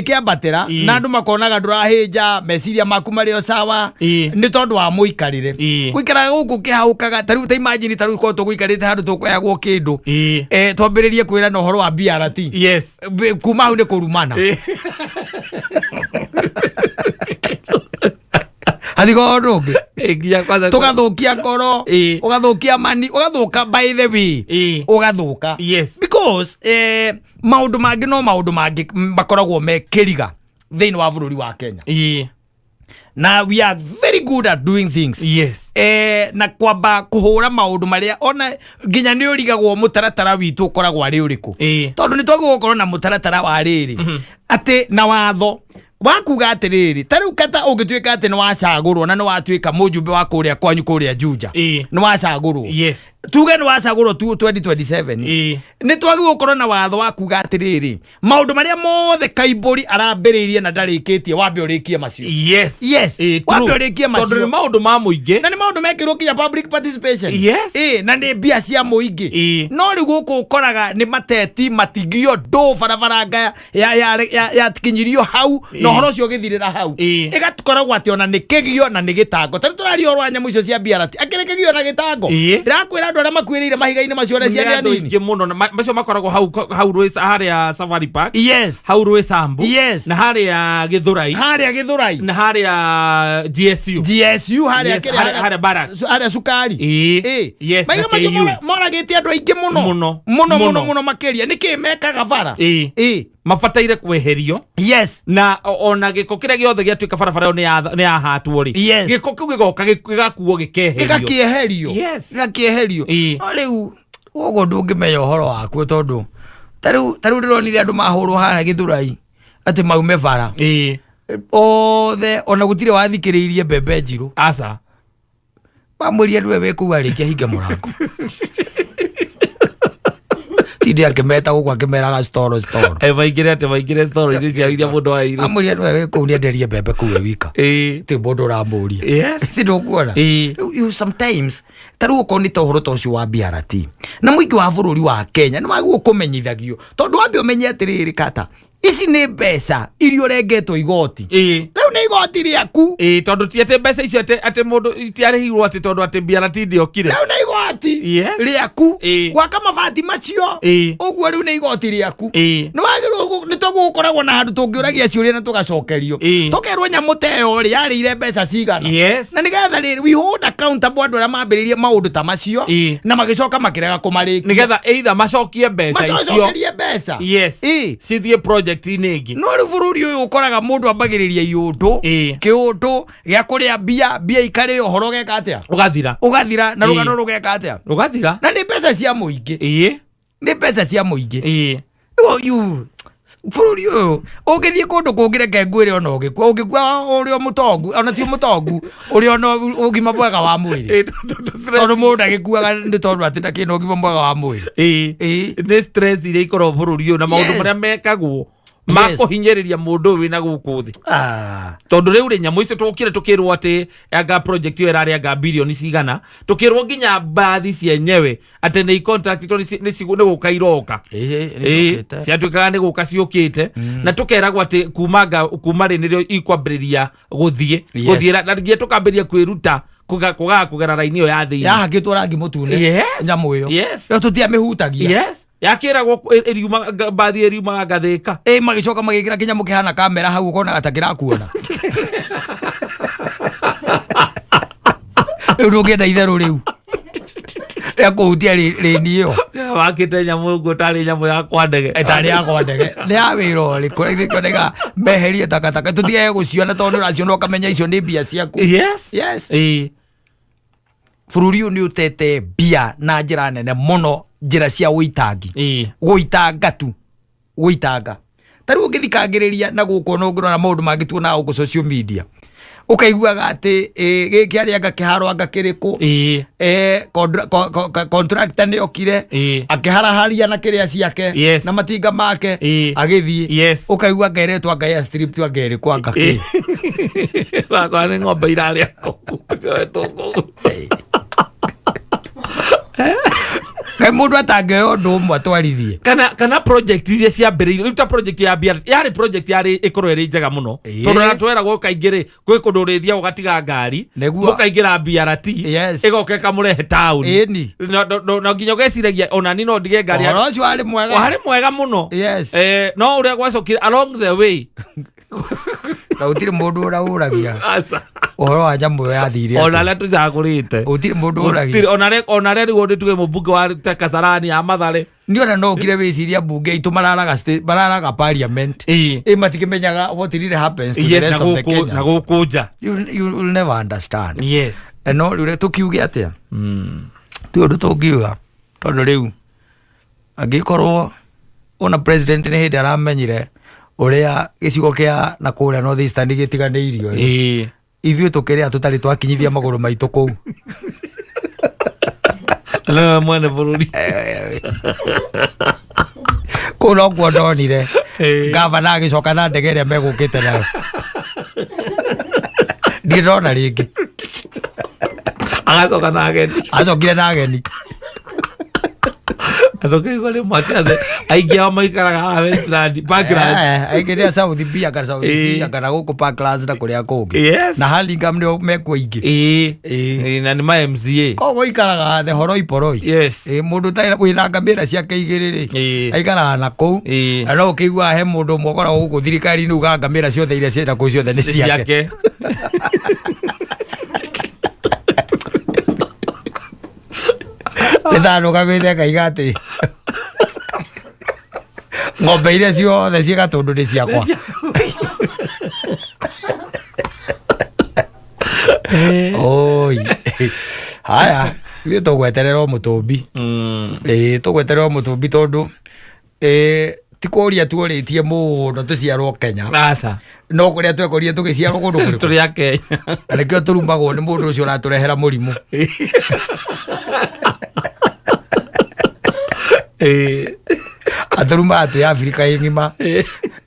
[SPEAKER 1] ĩkĩambatĩra. Na andũ makonaga ndũrahĩnja, meciria maku marĩ o sawa, nĩ tondũ wa mũikarĩre. Gũikaraga gũkũ kĩhaũkaga ta rĩu, ta imagine, ta rĩu korwo tũgũikarĩte handũ tũkũheagwo kĩndũ, twambĩrĩrie kwĩrana ũhoro wa BRT. Kuma hau nĩ kũrumana, hatigoo ũndũ ũngĩ.
[SPEAKER 2] Nginya kwanza
[SPEAKER 1] Tũgathũkia ngoro, ũgathũkia mani, ũgathũka, by the way, ũgathũka. Because maũndũ mangĩ, no maũndũ mangĩ makoragwo me kĩriga thĩinĩ wa bũrũri wa Kenya, na we are very good at doing things. Na kwamba kũhũra maũndũ marĩa ona nginya nĩ ũrigagwo mũtaratara witũ ũkoragwo arĩ ũrĩkũ, tondũ nĩ twagĩrĩirwo gũkorwo na mũtaratara wa rĩrĩ atĩ na watho wa kuga atĩrĩrĩ, ta rĩu kata ũngĩtuĩka atĩ nĩ wacagũrwo na nĩ watuĩka mũjumbe wa kũrĩa kwanyu kũrĩa Juja, nĩ wacagũrwo, tuge nĩ wacagũrwo tu 2027, nĩ twagĩrĩirwo gũkorwo na watho wa kuga atĩrĩrĩ, maũndũ marĩa mothe Kaimbũri arambĩrĩirie na ndarĩkĩtie, wambe ũrĩkie macio. Yes.
[SPEAKER 2] True.
[SPEAKER 1] Wambe ũrĩkie macio.
[SPEAKER 2] Tondũ nĩ maũndũ ma mũingĩ.
[SPEAKER 1] Na nĩ maũndũ mekĩrwo nginya public participation. Na nĩ mbia cia mũingĩ. No rĩu gũkũ ũkoraga nĩ mateti matigio ndũ barabara nga yakinyirio hau na ũhoro ũcio ũgĩthirĩra hau. Ĩgakoragwo atĩ ona nĩ kĩgio na nĩ gĩtango. Ta rĩu tũraria ũhoro wa nyamũ icio cia BRT, akĩrĩ kĩgio na gĩtango. Ndĩrakwĩra andũ arĩa makuĩrĩire mahiga-inĩ macio ũrĩa
[SPEAKER 2] Nĩ
[SPEAKER 1] ciarĩ
[SPEAKER 2] andũ
[SPEAKER 1] anini.
[SPEAKER 2] aingĩ mũno na macio makoragwo hau hau harĩa Safari Park, hau Rwĩsambu, na harĩa Gĩthũrai,
[SPEAKER 1] harĩa Gĩthũrai,
[SPEAKER 2] na harĩa GSU.
[SPEAKER 1] GSU harĩa.
[SPEAKER 2] Yes, harĩa barracks.
[SPEAKER 1] Harĩa cukari.
[SPEAKER 2] Yes, na
[SPEAKER 1] Mahiga macio
[SPEAKER 2] KU.
[SPEAKER 1] moragĩte andũ aingĩ mũno.
[SPEAKER 2] Mũno.
[SPEAKER 1] Mũno mũno.
[SPEAKER 2] Mũno.
[SPEAKER 1] Mũno makĩria. Nĩkĩ mekaga bara?
[SPEAKER 2] Mabataire kweherio. Na ona gĩko kĩrĩa gĩothe gĩatuĩka barabara ĩyo nĩ yahatwo rĩ, gĩko kĩu gĩgoka gĩgakuo gĩkeherio.
[SPEAKER 1] Gĩgakĩeherio. Gĩgakĩeherio. No rĩu koguo ndũngĩmenya ũhoro wakuo, tondũ ta rĩu ndĩronire andũ mahũrwo harĩa Gĩthũrai atĩ maume bara othe, ona gũtirĩ wathikĩrĩirie mbembe njirũ.
[SPEAKER 2] Aca.
[SPEAKER 1] Bamwĩrire ndwe wĩ kũu, arĩkia hinga mũrango, tinde akĩmeta gũkũ akĩmeraga storo storo.
[SPEAKER 2] Maingĩre atĩ maingĩre storo-inĩ ciao iria mũndũ airwo.
[SPEAKER 1] Amwĩrire ndwe wĩ kũu nĩenderie mbembe kũu e wika, ti mũndũ ũramũria. Si ndũkuona? Rĩu you sometimes, ta rĩu okorwo nĩ ta ũhoro ta ũcio wa BRT na mũingĩ wa bũrũri wa Kenya, nĩ wagĩrĩirwo kũmenyithagio, tondũ wambe ũmenye atĩrĩrĩ, kata ici nĩ mbeca iria ũrengetwo igoti. Rĩu nĩ nĩ igoti rĩaku.
[SPEAKER 2] Ĩĩ, tondũ ti atĩ mbeca icio atĩ mũndũ itiarĩhirwo atĩ tondũ atĩ BRT ndĩokire.
[SPEAKER 1] Rĩu nĩ igoti
[SPEAKER 2] Yes.
[SPEAKER 1] rĩaku.
[SPEAKER 2] Ĩĩ.
[SPEAKER 1] Gwaka mabati macio.
[SPEAKER 2] Ĩĩ.
[SPEAKER 1] Ũguo rĩu nĩ igoti rĩaku.
[SPEAKER 2] Ĩĩ.
[SPEAKER 1] Nĩ wagĩrĩirwo nĩ toguo gũkoragwo na handũ tũngĩũragia ciũria na tũgacokerio.
[SPEAKER 2] Ĩĩ.
[SPEAKER 1] Tũkerwo nyamũ ta ĩyo rĩ yarĩire mbeca cigana.
[SPEAKER 2] Yes.
[SPEAKER 1] Na nĩgetha rĩrĩ we hold accountable andũ arĩa mambĩrĩirie maũndũ ta macio
[SPEAKER 2] Ĩĩ.
[SPEAKER 1] na magĩcoka makĩrega kũmarĩkia.
[SPEAKER 2] Nĩgetha either macokie mbeca icio.
[SPEAKER 1] Macokerie mbeca.
[SPEAKER 2] Yes.
[SPEAKER 1] Ĩĩ.
[SPEAKER 2] Cithiĩ project-inĩ ĩngĩ.
[SPEAKER 1] No rĩu bũrũri ũyũ ũkoraga mũndũ ambagĩrĩria iũndũ
[SPEAKER 2] Ĩĩ.
[SPEAKER 1] kĩũndũ gĩa kũrĩa mbia mbia ikarĩo ũhoro ũgeka atĩa
[SPEAKER 2] Ũgathira.
[SPEAKER 1] ũgathira na
[SPEAKER 2] Ĩĩ.
[SPEAKER 1] rũgano rũgeka atĩa
[SPEAKER 2] Rũgathira.
[SPEAKER 1] na nĩ mbeca cia mũingĩ
[SPEAKER 2] Ĩĩ.
[SPEAKER 1] nĩ mbeca cia mũingĩ
[SPEAKER 2] Ĩĩ.
[SPEAKER 1] Rĩu you bũrũri ũyũ ũngĩthiĩ kũndũ kũngĩ reke ngwĩre ona ũgĩkua ũngĩkua ũrĩ o mũtongu ona ti mũtongu ũrĩ ona ũgima mwega wa mwĩrĩ
[SPEAKER 2] Ĩĩ, tondũ stress-
[SPEAKER 1] tondũ mũndũ ndagĩkuaga nĩ tondũ atĩ ndakĩrĩ na ũgima mwega wa mwĩrĩ
[SPEAKER 2] Ĩĩ.
[SPEAKER 1] Ĩĩ.
[SPEAKER 2] Nĩ stress iria ikoragwo bũrũri ũyũ na maũndũ
[SPEAKER 1] Yes.
[SPEAKER 2] marĩa mekagwo ma
[SPEAKER 1] Yes.
[SPEAKER 2] kũhinyĩrĩria mũndũ ũyũ wĩna gũkũ thĩ.
[SPEAKER 1] Ah.
[SPEAKER 2] Tondũ rĩu rĩ nyamũ icio tũkire tũkĩrwo atĩ anga project ĩyo ĩrarĩ anga bilioni cigana tũkĩrwo nginya mbathi cienyewe atĩ nĩ contract nĩ nĩ gũka iroka.
[SPEAKER 1] Ĩĩ, nĩ
[SPEAKER 2] Ĩĩ,
[SPEAKER 1] ciũkĩte.
[SPEAKER 2] ciatuĩkaga nĩ gũka ciũkĩte na tũkeragwo atĩ kuma rĩ nĩrĩo ikwambĩrĩria gũthiĩ
[SPEAKER 1] Yes.
[SPEAKER 2] gũthiĩ na nginya tũkambĩrĩria kwĩruta kũgaga kũgera raini ĩyo ya thĩinĩ.
[SPEAKER 1] Yahakĩtwo rangi mũtune
[SPEAKER 2] Yes.
[SPEAKER 1] nyamũ ĩyo.
[SPEAKER 2] Yes.
[SPEAKER 1] Ĩyo tũtiamĩhutagia.
[SPEAKER 2] Yes. Yakĩragwo ĩriumaga mbathi ĩriumaga ngathĩka.
[SPEAKER 1] Ĩ magĩcoka magĩkĩra kĩnyamũ kĩhana kamera hau ũkonaga ta kĩrakuona. Rĩu ndũngĩenda itherũ rĩu rĩa kũhutia rĩni ĩyo.
[SPEAKER 2] Wakĩte nyamũ ũguo tarĩ nyamũ ya kwa ndege.
[SPEAKER 1] Tarĩ ya kwa ndege. Nĩ ya wĩra ũrĩkũ? Rĩu kĩoneka meherie takataka tũtigage gũciona tondũ nĩ ũraciona ũkamenya icio nĩ mbia ciaku.
[SPEAKER 2] Yes.
[SPEAKER 1] Yes.
[SPEAKER 2] Ĩĩ.
[SPEAKER 1] Bũrũri ũyũ nĩ ũtete mbia na njĩra nene mũno njĩra cia ũitangi.
[SPEAKER 2] Ĩĩ.
[SPEAKER 1] Gũitanga tu. Gũitanga. Ta rĩu ũngĩthikangĩrĩria na gũkũ ona ũngĩrora maũndũ mangĩ tuonaga gũkũ social media. Ũkaiguaga atĩ gĩkĩ arĩ anga kĩharo anga kĩrĩkũ.
[SPEAKER 2] Ĩĩ.
[SPEAKER 1] Contractor nĩ okire
[SPEAKER 2] Ĩĩ.
[SPEAKER 1] akĩharaharia na kĩrĩa ciake
[SPEAKER 2] Yes.
[SPEAKER 1] na matinga make
[SPEAKER 2] Ĩĩ.
[SPEAKER 1] agĩthiĩ.
[SPEAKER 2] Yes.
[SPEAKER 1] Ũkaigua ngeretwo anga airstrip tu anga ĩrĩkũ anga kĩ.
[SPEAKER 2] Wakora nĩ ng'ombe irarĩa kũu cioetwo kũu.
[SPEAKER 1] Kaĩ mũndũ atangĩoya ũndũ ũmwe atwarithie.
[SPEAKER 2] Kana project iria ciambĩrĩirio rĩu ta project ya BRT yarĩ project yarĩ ĩkorwo ĩrĩ njega mũno
[SPEAKER 1] Ĩĩ.
[SPEAKER 2] tondũ ona tweragwo kaingĩ rĩ gwĩ kũndũ ũrĩthiaga ũgatiga ngari
[SPEAKER 1] Nĩguo.
[SPEAKER 2] mũkaingĩra BRT
[SPEAKER 1] Yes.
[SPEAKER 2] ĩgoka ĩkamũrehe taũni
[SPEAKER 1] Ĩni.
[SPEAKER 2] Na nginya ũgeciragia ona ni no ndige ngari
[SPEAKER 1] Ũhoro ũcio warĩ mwega.
[SPEAKER 2] warĩ mwega mũno.
[SPEAKER 1] Yes.
[SPEAKER 2] No ũrĩa gwacokire along the way
[SPEAKER 1] Na gũtirĩ mũndũ ũraũragia
[SPEAKER 2] Aca.
[SPEAKER 1] ũhoro wa nyamũ ĩyo yathire
[SPEAKER 2] Ona
[SPEAKER 1] atĩa.
[SPEAKER 2] arĩa tũcagũrĩte
[SPEAKER 1] Gũtirĩ mũndũ ũragia.
[SPEAKER 2] Gũtirĩ, ona arĩa rĩu nĩ tuge mũmbunge wa ta Kasarani ya Mathare.
[SPEAKER 1] Niĩ ona no ũkire wĩciria mbunge itũ mararaga mararaga parliament.
[SPEAKER 2] Ĩĩ.
[SPEAKER 1] Ĩ matikĩmenyaga what really happens to the
[SPEAKER 2] Yes,
[SPEAKER 1] rest
[SPEAKER 2] na
[SPEAKER 1] of the
[SPEAKER 2] gũkũ na
[SPEAKER 1] Kenyans.
[SPEAKER 2] gũkũ nja.
[SPEAKER 1] You will never understand.
[SPEAKER 2] Yes.
[SPEAKER 1] No rĩu tũkiuge atĩa? Ti ũndũ tũngiuga tondũ rĩu angĩkorwo ona president nĩ hĩndĩ aramenyire ũrĩa gĩcigo kĩa na kũrĩa North Eastern gĩtiganĩirio rĩ.
[SPEAKER 2] Ĩĩ.
[SPEAKER 1] Ithuĩ tũkĩrĩa tũtarĩ twakinyithia magũrũ maitũ kũu.
[SPEAKER 2] Nĩwe mwene bũrũri.
[SPEAKER 1] Kũu nokuo ndonire
[SPEAKER 2] Ĩĩ.
[SPEAKER 1] gavana agĩcoka na ndege ĩrĩa megũkĩte nayo. Ndirĩ ndona rĩngĩ.
[SPEAKER 2] Agacoka na ageni.
[SPEAKER 1] Acokire na ageni.
[SPEAKER 2] Andũ kaigua rĩmwe atĩ othe aingĩ ao maikaraga haha Westland, Parklands.
[SPEAKER 1] Aingĩ nĩ a South B anga South C
[SPEAKER 2] Ĩĩ.
[SPEAKER 1] anga na gũkũ Parklands na kũrĩa kũngĩ.
[SPEAKER 2] Yes.
[SPEAKER 1] Na Hurlingham nĩo mekuo aingĩ.
[SPEAKER 2] Ĩĩ.
[SPEAKER 1] Ĩĩ.
[SPEAKER 2] Ĩĩ, na nĩ ma MCA.
[SPEAKER 1] Koguo ikaraga the horoi poroi.
[SPEAKER 2] Yes.
[SPEAKER 1] Ĩĩ, mũndũ ũtarĩ wĩna ngamĩra ciake igĩrĩ rĩ
[SPEAKER 2] Ĩĩ.
[SPEAKER 1] aikaraga na kũu.
[SPEAKER 2] Ĩĩ.
[SPEAKER 1] Na no ũkĩiguaga he mũndũ ũmwe ũkoragwo gũkũ thirikari-inĩ ugaga ngamĩra ciothe iria ciĩ na kũu ciothe nĩ
[SPEAKER 2] Nĩ
[SPEAKER 1] ciake.
[SPEAKER 2] ciake.
[SPEAKER 1] Nĩ thanũgamĩte akaiga atĩ ng'ombe iria ciothe ciĩ Gatũndũ nĩ ciakwa. Oi. Haya, ithuĩ tũgweterera o mũtũmbi. Ĩĩ, tũgweterera o mũtũmbi tondũ ti kũria tuorĩtie mũno tũciarwo Kenya.
[SPEAKER 2] Aca.
[SPEAKER 1] No kũrĩa twekorire tũgĩciarwo kũndũ kũrĩkũ?
[SPEAKER 2] Tũrĩ a Kenya.
[SPEAKER 1] Na nĩkĩo tũrumagwo nĩ mũndũ ũcio ũratũrehera mũrimũ.
[SPEAKER 2] Ĩĩ.
[SPEAKER 1] Atũrumaga twĩ Afrika ĩ ng'ima.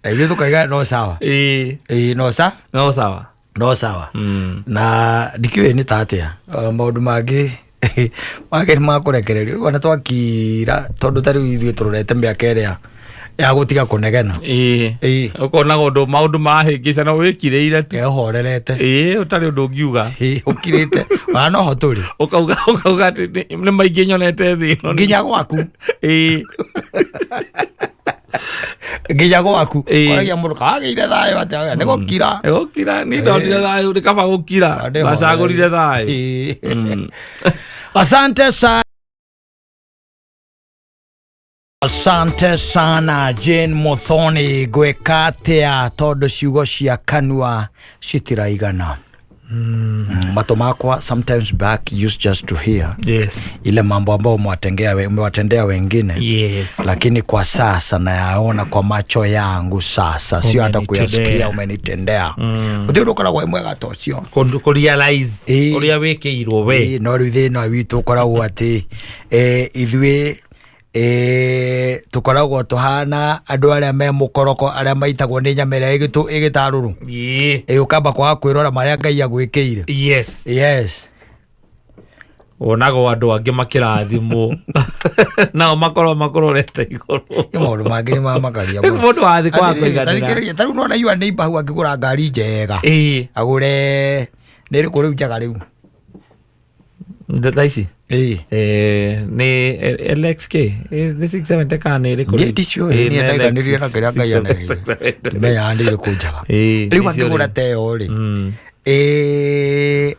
[SPEAKER 1] Na ithuĩ tũkaiga no sawa.
[SPEAKER 2] Ĩĩ.
[SPEAKER 1] Ĩĩ, no sa?
[SPEAKER 2] No sawa.
[SPEAKER 1] No sawa. Na ndikĩũĩ nĩ ta atĩa. Maũndũ mangĩ mangĩ nĩ makũrekererio. Rĩu ona twakira tondũ ta rĩu ithuĩ tũrorete mĩaka ĩrĩa Ya gũtiga kũnegena.
[SPEAKER 2] Ĩĩ.
[SPEAKER 1] Ĩĩ.
[SPEAKER 2] Ũkonaga ũndũ maũndũ marahĩngĩca no wĩkirĩire tu.
[SPEAKER 1] Ehorerete.
[SPEAKER 2] Ĩĩ, ũtarĩ ũndũ ũngiuga.
[SPEAKER 1] Ĩĩ, ũkirĩte ona noho tũrĩ.
[SPEAKER 2] Ũkauga atĩ nĩ maingĩ nyonete thĩ ĩno.
[SPEAKER 1] Nginya gwaku.
[SPEAKER 2] Ĩĩ.
[SPEAKER 1] Nginya gwaku.
[SPEAKER 2] Ĩĩ.
[SPEAKER 1] Koragia mũndũ kagĩire thayũ atĩa, nĩ gũkira.
[SPEAKER 2] Nĩ gũkira, niĩ ndonire thayũ, nĩ kaba gũkira. Ndacagũrire thayũ.
[SPEAKER 1] Ĩĩ. Asante sana. Asante sana Jane Muthoni, ngwĩka atĩa tondũ ciugo cia kanua citiraigana. Matũ makwa sometimes back used just to hear
[SPEAKER 2] Yes.
[SPEAKER 1] ile mambo ambayo umewatendea wengine.
[SPEAKER 2] Yes.
[SPEAKER 1] Lakini kwa sasa nayaona kwa macho yangu sasa, sio hata kuyasikia, umenitendea. Gũtirĩ ũndũ ũkoragwo wĩ mwega ta ũcio.
[SPEAKER 2] Kũ realize
[SPEAKER 1] Ĩĩ.
[SPEAKER 2] ũrĩa wĩkĩirwo we.
[SPEAKER 1] Ĩĩ, no rĩu thĩna witũ ũkoragwo atĩ ithuĩ tũkoragwo tũhana andũ arĩa me mũkoroko, arĩa maitagwo nĩ nyama ĩrĩa ĩgĩtarũrũ.
[SPEAKER 2] Ĩĩ.
[SPEAKER 1] Ũkamba kwaga kwĩrora marĩa Ngai agwĩkĩire.
[SPEAKER 2] Yes.
[SPEAKER 1] Yes.
[SPEAKER 2] Wonagwo andũ angĩ makĩrathimwo nao makorwo makũrorete igũrũ.
[SPEAKER 1] Nĩ maũndũ mangĩ nĩ mamakagia
[SPEAKER 2] Rĩu
[SPEAKER 1] mũno.
[SPEAKER 2] mũndũ wathiĩ kwaga
[SPEAKER 1] Atĩrĩrĩ,
[SPEAKER 2] kũiganĩra.
[SPEAKER 1] tathikĩrĩria, ta rĩu nĩwona your neighbor hau angĩgũra ngari njega.
[SPEAKER 2] Ĩĩ.
[SPEAKER 1] Agũre nĩ ĩrĩkũ rĩu njega rĩu?
[SPEAKER 2] Thaa ici?
[SPEAKER 1] Ĩĩ.
[SPEAKER 2] Nĩ LXK? Nĩ 670 kana nĩ ĩrĩkũ
[SPEAKER 1] Niĩ
[SPEAKER 2] rĩu?
[SPEAKER 1] ndiciũĩ,
[SPEAKER 2] Ĩĩ,
[SPEAKER 1] niĩ
[SPEAKER 2] nĩ
[SPEAKER 1] ndaiganĩrire
[SPEAKER 2] LX
[SPEAKER 1] na kĩrĩa Ngai aneire.
[SPEAKER 2] 670.
[SPEAKER 1] Ndimenyaga nĩ ĩrĩkũ njega.
[SPEAKER 2] Ĩĩ,
[SPEAKER 1] Rĩu
[SPEAKER 2] nĩcio
[SPEAKER 1] angĩgũra
[SPEAKER 2] rĩu.
[SPEAKER 1] ta ĩyo rĩ,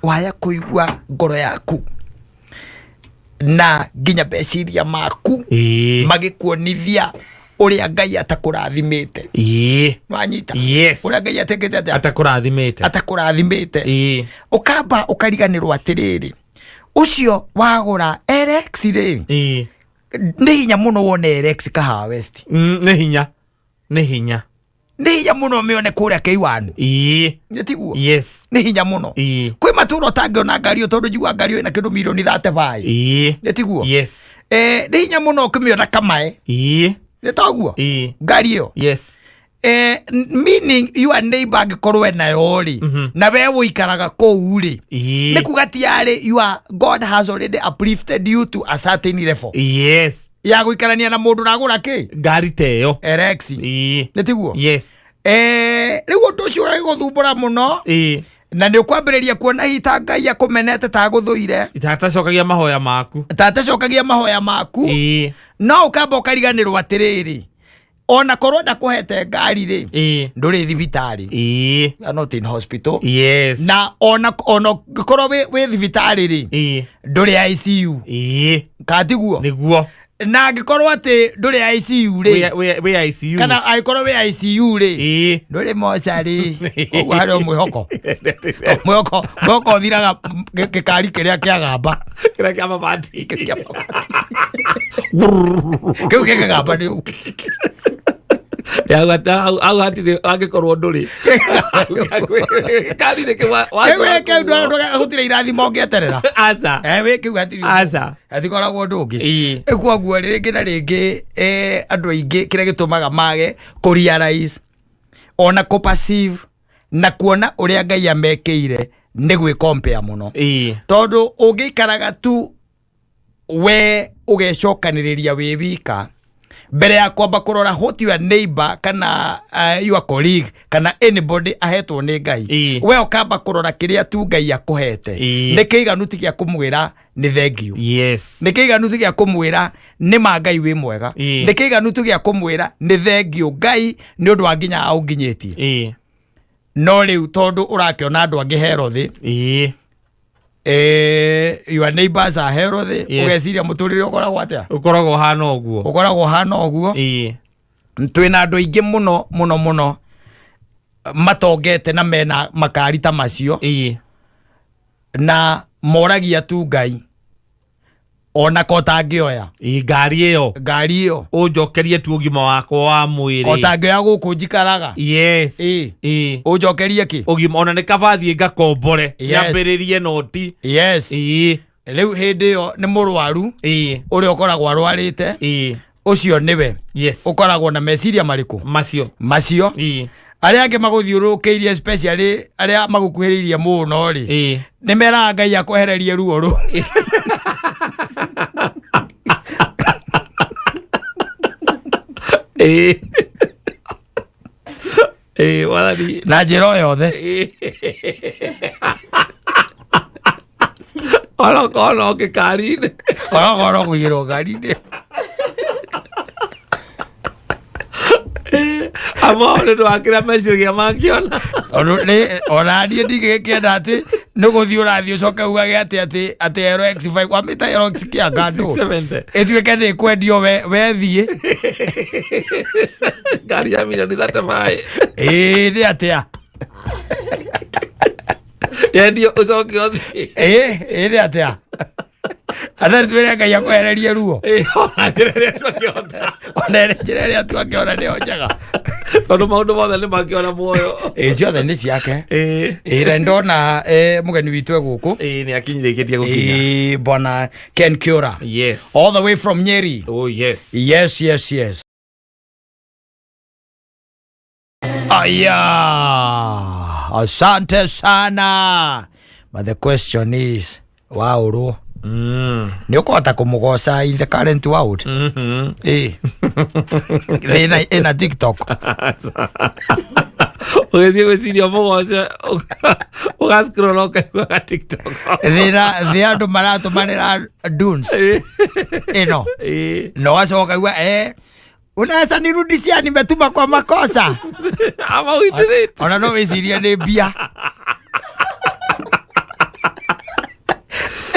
[SPEAKER 1] waya kũigua ngoro yaku na nginya meciria maku
[SPEAKER 2] Ĩĩ.
[SPEAKER 1] magĩkuonithia ũrĩa Ngai atakũrathimĩte.
[SPEAKER 2] Ĩĩ.
[SPEAKER 1] Wanyita?
[SPEAKER 2] Yes.
[SPEAKER 1] Ũrĩa Ngai atekĩte atĩa?
[SPEAKER 2] Atakũrathimĩte.
[SPEAKER 1] Atakũrathimĩte.
[SPEAKER 2] Ĩĩ.
[SPEAKER 1] Ũkamba ũkariganĩrwo atĩrĩrĩ, ũcio wagũra LX rĩ,
[SPEAKER 2] Ĩĩ.
[SPEAKER 1] nĩ hinya mũno wone LX Kahawa West.
[SPEAKER 2] Nĩ hinya. Nĩ hinya.
[SPEAKER 1] Nĩ hinya mũno ũmĩone kũrĩa K1.
[SPEAKER 2] Ĩĩ.
[SPEAKER 1] Nĩ tiguo?
[SPEAKER 2] Yes.
[SPEAKER 1] Nĩ hinya mũno.
[SPEAKER 2] Ĩĩ.
[SPEAKER 1] Kwĩ matũra ũtangĩona ngari ĩyo tondũ njiguaga ngari ĩyo ĩna kĩndũ mirioni 35.
[SPEAKER 2] Ĩĩ.
[SPEAKER 1] Nĩ tiguo?
[SPEAKER 2] Yes.
[SPEAKER 1] Nĩ hinya mũno ũkĩmĩona Kamae.
[SPEAKER 2] Ĩĩ.
[SPEAKER 1] Nĩ toguo?
[SPEAKER 2] Ĩĩ.
[SPEAKER 1] Ngari ĩyo.
[SPEAKER 2] Yes.
[SPEAKER 1] Meaning your neighbor angĩkorwo enayo rĩ, na we ũikaraga kũu rĩ,
[SPEAKER 2] Ĩĩ.
[SPEAKER 1] nĩ kuga ti arĩ your God has already uplifted you to a certain level.
[SPEAKER 2] Yes.
[SPEAKER 1] Ya gũikarania na mũndũ ũragũra kĩ?
[SPEAKER 2] Ngari ta ĩyo.
[SPEAKER 1] LX.
[SPEAKER 2] Ĩĩ.
[SPEAKER 1] Nĩ tiguo?
[SPEAKER 2] Yes.
[SPEAKER 1] Rĩu ũndũ ũcio ũgagĩgũthumbũra mũno.
[SPEAKER 2] Ĩĩ.
[SPEAKER 1] Na nĩ ũkwambĩrĩria kuona hihi ta Ngai akũmenete ta agũthũire.
[SPEAKER 2] Tatacokagia mahoya maku.
[SPEAKER 1] Tatacokagia mahoya maku.
[SPEAKER 2] Ĩĩ.
[SPEAKER 1] No ũkamba ũkariganĩrwo atĩrĩrĩ, ona korwo ndakũhete ngari rĩ,
[SPEAKER 2] Ĩĩ.
[SPEAKER 1] ndũrĩ thibitarĩ.
[SPEAKER 2] Ĩĩ.
[SPEAKER 1] You are not in hospital.
[SPEAKER 2] Yes.
[SPEAKER 1] Na ona ũngĩkorwo wĩ thibitarĩ rĩ,
[SPEAKER 2] Ĩĩ.
[SPEAKER 1] ndũrĩ ICU.
[SPEAKER 2] Ĩĩ.
[SPEAKER 1] Katiguo?
[SPEAKER 2] Nĩguo.
[SPEAKER 1] Na angĩkorwo atĩ ndũrĩ ICU rĩ,
[SPEAKER 2] Wĩ ICU.
[SPEAKER 1] kana angĩkorwo wĩ ICU rĩ,
[SPEAKER 2] Ĩĩ.
[SPEAKER 1] ndũrĩ mocarĩ. Ũguo harĩ o mwĩhoko. Mwĩhoko, mwĩhoko ũthiraga gĩkari kĩrĩa kĩagamba.
[SPEAKER 2] Kĩrĩa kĩa mabati.
[SPEAKER 1] Kĩa mabati. Kĩu kĩngĩgamba nĩ ũguo.
[SPEAKER 2] Hau hatirĩ angĩkorwo ndũrĩ. Gĩkari nĩkĩ
[SPEAKER 1] Kĩu kĩu gũtirĩ irathimo ũngĩeterera.
[SPEAKER 2] Aca.
[SPEAKER 1] Wĩ kĩu hatirĩ.
[SPEAKER 2] Aca.
[SPEAKER 1] Hatikoragwo ũndũ ũngĩ.
[SPEAKER 2] Ĩĩ.
[SPEAKER 1] Rĩu koguo rĩngĩ na rĩngĩ, andũ aingĩ kĩrĩa gĩtũmaga mage kũ realize ona kũ perceive na kuona ũrĩa Ngai amekĩire nĩ gwĩ compare mũno.
[SPEAKER 2] Ĩĩ.
[SPEAKER 1] Tondũ ũngĩikaraga tu we ũgecokanĩrĩria wĩ wika mbere ya kwamba kũrora what your neighbor kana your colleague kana anybody ahetwo nĩ Ngai,
[SPEAKER 2] Ĩĩ.
[SPEAKER 1] we ũkamba kũrora kĩrĩa tu Ngai akũhete.
[SPEAKER 2] Ĩĩ.
[SPEAKER 1] Nĩ kĩiganu ti gĩa kũmwĩra nĩ thank you.
[SPEAKER 2] Yes.
[SPEAKER 1] Nĩ kĩiganu ti gĩa kũmwĩra nĩ ma Ngai wĩ mwega.
[SPEAKER 2] Ĩĩ.
[SPEAKER 1] Nĩ kĩiganu tu gĩa kũmwĩra nĩ thank you Ngai nĩ ũndũ wa nginya aũnginyĩtie.
[SPEAKER 2] Ĩĩ.
[SPEAKER 1] No rĩu tondũ ũrakĩona andũ angĩ herothi,
[SPEAKER 2] Ĩĩ.
[SPEAKER 1] Your neighbors are healthy.
[SPEAKER 2] Yes.
[SPEAKER 1] Ũgeciria mũtũrĩre ũkoragwo atĩa?
[SPEAKER 2] Ũkoragwo ũhana ũguo.
[SPEAKER 1] Ũkoragwo ũhana ũguo.
[SPEAKER 2] Ĩĩ.
[SPEAKER 1] Twĩna andũ aingĩ mũno mũno mũno matongete na mena makari ta macio.
[SPEAKER 2] Ĩĩ.
[SPEAKER 1] Na moragia tu Ngai ona ko tangĩoya.
[SPEAKER 2] Ĩĩ, ngari ĩyo.
[SPEAKER 1] Ngari ĩyo.
[SPEAKER 2] Ũnjokerie tu ũgima wakwa wa mwĩrĩ.
[SPEAKER 1] Ko tangĩoya gũkũ njikaraga.
[SPEAKER 2] Yes.
[SPEAKER 1] Ĩĩ.
[SPEAKER 2] Ĩĩ.
[SPEAKER 1] Ũnjokerie kĩ?
[SPEAKER 2] Ũgima ona nĩ kaba thiĩ ngakombore.
[SPEAKER 1] Yes.
[SPEAKER 2] Nyambĩrĩrie noti.
[SPEAKER 1] Yes.
[SPEAKER 2] Ĩĩ.
[SPEAKER 1] Rĩu hĩndĩ ĩyo nĩ mũrwaru.
[SPEAKER 2] Ĩĩ.
[SPEAKER 1] Ũrĩa ũkoragwo arwarĩte.
[SPEAKER 2] Ĩĩ.
[SPEAKER 1] Ũcio nĩwe.
[SPEAKER 2] Yes.
[SPEAKER 1] Ũkoragwo na meciria marĩkũ?
[SPEAKER 2] Macio.
[SPEAKER 1] Macio.
[SPEAKER 2] Ĩĩ.
[SPEAKER 1] Arĩa angĩ magũthiũrũrũkĩirie especially arĩa magũkuhĩrĩirie mũno rĩ.
[SPEAKER 2] Ĩĩ.
[SPEAKER 1] Nĩ meraga Ngai akwehererie ruo rũu.
[SPEAKER 2] Ĩĩ. Wathani
[SPEAKER 1] Na njĩra o yothe.
[SPEAKER 2] Onokorwo no gĩkari-inĩ.
[SPEAKER 1] Onokorwo no kũigĩrwo ngari-inĩ.
[SPEAKER 2] Amao nĩ ũndũ wa kĩrĩa meciragia mangĩona.
[SPEAKER 1] Tondũ nĩ ona niĩ ndingĩgĩkĩenda atĩ nĩ gũthiĩ ũrathiĩ ũcoke ugage atĩ atĩ atĩ LX5 wamĩta LX kĩanga ndũ
[SPEAKER 2] 670.
[SPEAKER 1] ĩtuĩke nĩ ĩkwendio we wethiĩ.
[SPEAKER 2] Ngari ya milioni 35.
[SPEAKER 1] Ĩĩ nĩ atĩa?
[SPEAKER 2] Yendio ũcoke ũthiĩ.
[SPEAKER 1] Ĩĩ ĩĩ nĩ atĩa? Athari twĩre Ngai akwehererie ruo.
[SPEAKER 2] Ona njĩra ĩrĩa tuangĩhota.
[SPEAKER 1] Ona njĩra ĩrĩa tuangĩona nĩyo njega.
[SPEAKER 2] Tondũ maũndũ mothe nĩ mangĩona muoyo.
[SPEAKER 1] Ĩĩ ciothe nĩ ciake.
[SPEAKER 2] Ĩĩ.
[SPEAKER 1] Ĩĩ na ndona mũgeni witũ e gũkũ.
[SPEAKER 2] Ĩĩ nĩ akinyirĩkĩtie gũkinya.
[SPEAKER 1] Ĩĩ bwana Ken Kiora.
[SPEAKER 2] Yes.
[SPEAKER 1] All the way from Nyeri.
[SPEAKER 2] Oh yes.
[SPEAKER 1] Yes, yes, yes. Aya, asante sana. But the question is, waũrwo nĩ ũkũhota kũmũgoca in the current world? Ĩĩ. Ĩna ĩna TikTok.
[SPEAKER 2] Ũgĩthiĩ gwĩciria mũgoce ũgascroll ũkaigua ga TikTok.
[SPEAKER 1] Thĩna thĩ andũ maratũmanĩra dunes ĩno.
[SPEAKER 2] Ĩĩ.
[SPEAKER 1] Na ũgacoka ũkaigua unaweza nirudishia nimetuma kwa makosa.
[SPEAKER 2] Ama we did it.
[SPEAKER 1] Ona no wĩcirie nĩ mbia.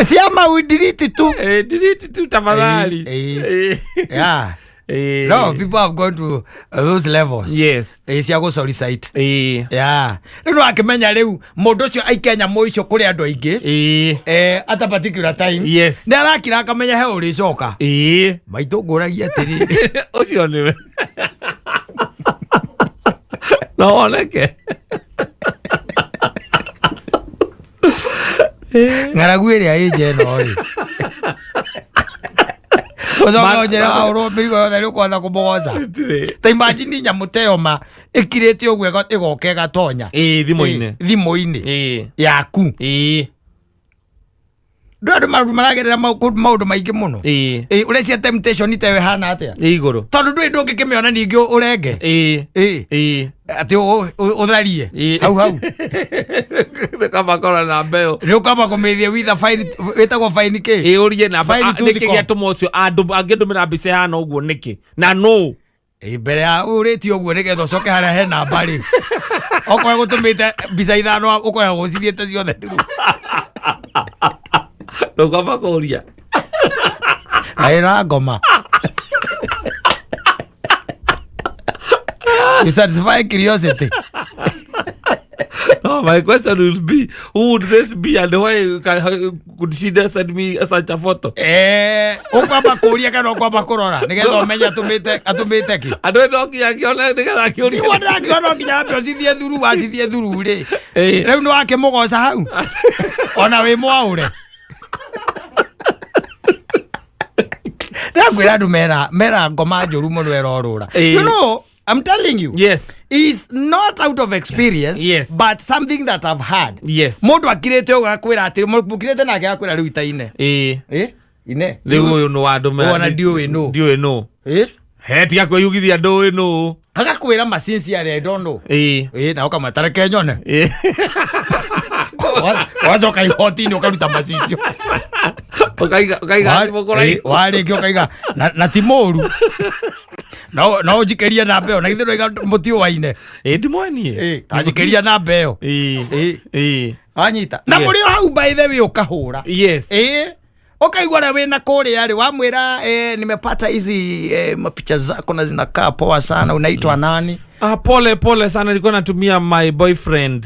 [SPEAKER 1] Ciama we delete tu.
[SPEAKER 2] Delete tu tafadhali.
[SPEAKER 1] Eh, Yeah.
[SPEAKER 2] Eh.
[SPEAKER 1] No, people have gone to those levels.
[SPEAKER 2] Yes.
[SPEAKER 1] Cia gũ solicit.
[SPEAKER 2] Eh.
[SPEAKER 1] Yeah. Rĩu no akĩmenya rĩu mũndũ ũcio aikia nyamũ icio kũrĩ andũ aingĩ. At a particular time.
[SPEAKER 2] Yes.
[SPEAKER 1] Nĩ arakira akamenya he ũrĩcoka. Maitũ ngũragia atĩrĩrĩ.
[SPEAKER 2] Ũcio nĩwe. No woneke.
[SPEAKER 1] Ng'aragu ĩrĩa ĩ nja ĩno rĩ. Ũcoka ũnjĩre waũrwo mĩrigo yothe nĩ ũkũhota kũmũgoca. Ta imagine nyamũ ta ĩyo ma ĩkirĩte ũguo ĩgoka ĩgatonya.
[SPEAKER 2] Ĩĩ thimũ-inĩ.
[SPEAKER 1] Thimũ-inĩ.
[SPEAKER 2] Ĩĩ.
[SPEAKER 1] Yaku.
[SPEAKER 2] Ĩĩ.
[SPEAKER 1] Ndũ andũ maragerera maũndũ maingĩ mũno.
[SPEAKER 2] Ĩĩ.
[SPEAKER 1] Ĩĩ ũrecia temptation ta ĩyo ĩhana atĩa?
[SPEAKER 2] Ĩ igũrũ.
[SPEAKER 1] Tondũ ndũrĩ ndũngĩkĩmĩona ningĩ ũrenge.
[SPEAKER 2] Ĩĩ.
[SPEAKER 1] Ĩĩ.
[SPEAKER 2] Ĩĩ.
[SPEAKER 1] Atĩ ũtharie.
[SPEAKER 2] Ĩĩ.
[SPEAKER 1] Hau hau.
[SPEAKER 2] Nĩ kaba korwo na mbeũ.
[SPEAKER 1] Nĩ ũkamba kũmĩthie with a fine wĩtagwo fine kĩ?
[SPEAKER 2] Ĩĩ ũrie namba.
[SPEAKER 1] Fine tooth
[SPEAKER 2] Nĩkĩ
[SPEAKER 1] comb.
[SPEAKER 2] gĩatũma ũcio angĩndũmĩra mbica ĩhana ũguo nĩkĩ? Na nũ?
[SPEAKER 1] Ĩĩ mbere ya ũrĩtie ũguo nĩgetha ũcoke harĩa he namba rĩ. Okorwo gũtũmĩte mbica ithano ũkoragwo ũcithiĩte ciothe through.
[SPEAKER 2] Ndũkwamba kũria.
[SPEAKER 1] Aĩra ngoma. You satisfy curiosity.
[SPEAKER 2] No, my question will be, who would this be and why could she just send me such a photo?
[SPEAKER 1] Ũkwamba kũria kana ũkwamba kũrora nĩgetha ũmenye atũmĩte kĩ?
[SPEAKER 2] Andũ no nginya akĩone nĩgetha akĩũrie.
[SPEAKER 1] Tiguo ndĩrakiuga no nginya ambe ũcithie thuru wacithie thuru rĩ.
[SPEAKER 2] Ĩĩ.
[SPEAKER 1] Rĩu nĩ wakĩmũgoca hau. Ona wĩ mwaũre. Ndĩrakwĩra andũ mera ngoma njũru mũno ĩrorũra.
[SPEAKER 2] Ĩĩ.
[SPEAKER 1] You know, I'm telling you.
[SPEAKER 2] Yes.
[SPEAKER 1] Is not out of experience,
[SPEAKER 2] Yes.
[SPEAKER 1] but something that I've had.
[SPEAKER 2] Yes.
[SPEAKER 1] Mũndũ akirĩte ũguo agakwĩra atĩrĩ, mũkirĩte nake agakwĩra rĩu itaine.
[SPEAKER 2] Ĩĩ.
[SPEAKER 1] Ĩ? Ine.
[SPEAKER 2] Rĩu ũyũ nĩ wandũmĩra.
[SPEAKER 1] Ona ndiũĩ nũ.
[SPEAKER 2] Ndiũĩ nũ.
[SPEAKER 1] Ĩ?
[SPEAKER 2] He tiga kwĩyugithia ndũĩ nũ.
[SPEAKER 1] Agakwĩra ma sincerely I don't know.
[SPEAKER 2] Ĩĩ.
[SPEAKER 1] Ĩ, na ũkamwĩta reke nyone.
[SPEAKER 2] Ĩĩ.
[SPEAKER 1] Wacoka ihoti-inĩ ũkaruta macicio.
[SPEAKER 2] Ũkaiga thimũ kũraihu.
[SPEAKER 1] Warĩkia ũkaiga na ti mũru. No no ũnjikĩrie namba ĩyo na githĩ ndũiga mũtiũaine.
[SPEAKER 2] Ĩĩ ndimwenie.
[SPEAKER 1] Ĩ, ta njikĩria namba ĩyo.
[SPEAKER 2] Ĩĩ.
[SPEAKER 1] Ĩ.
[SPEAKER 2] Ĩĩ.
[SPEAKER 1] Wanyita. Na
[SPEAKER 2] Yes.
[SPEAKER 1] mũrĩ o hau by the way ũkahũra.
[SPEAKER 2] Yes.
[SPEAKER 1] Ĩ. Ũkaigua ũrĩa wĩna kũrĩa rĩ wamwĩra nimepata hizi mapicha zako na zinakaa poa sana unaitwa nani?
[SPEAKER 2] Pole pole sana nilikuwa natumia my boyfriend.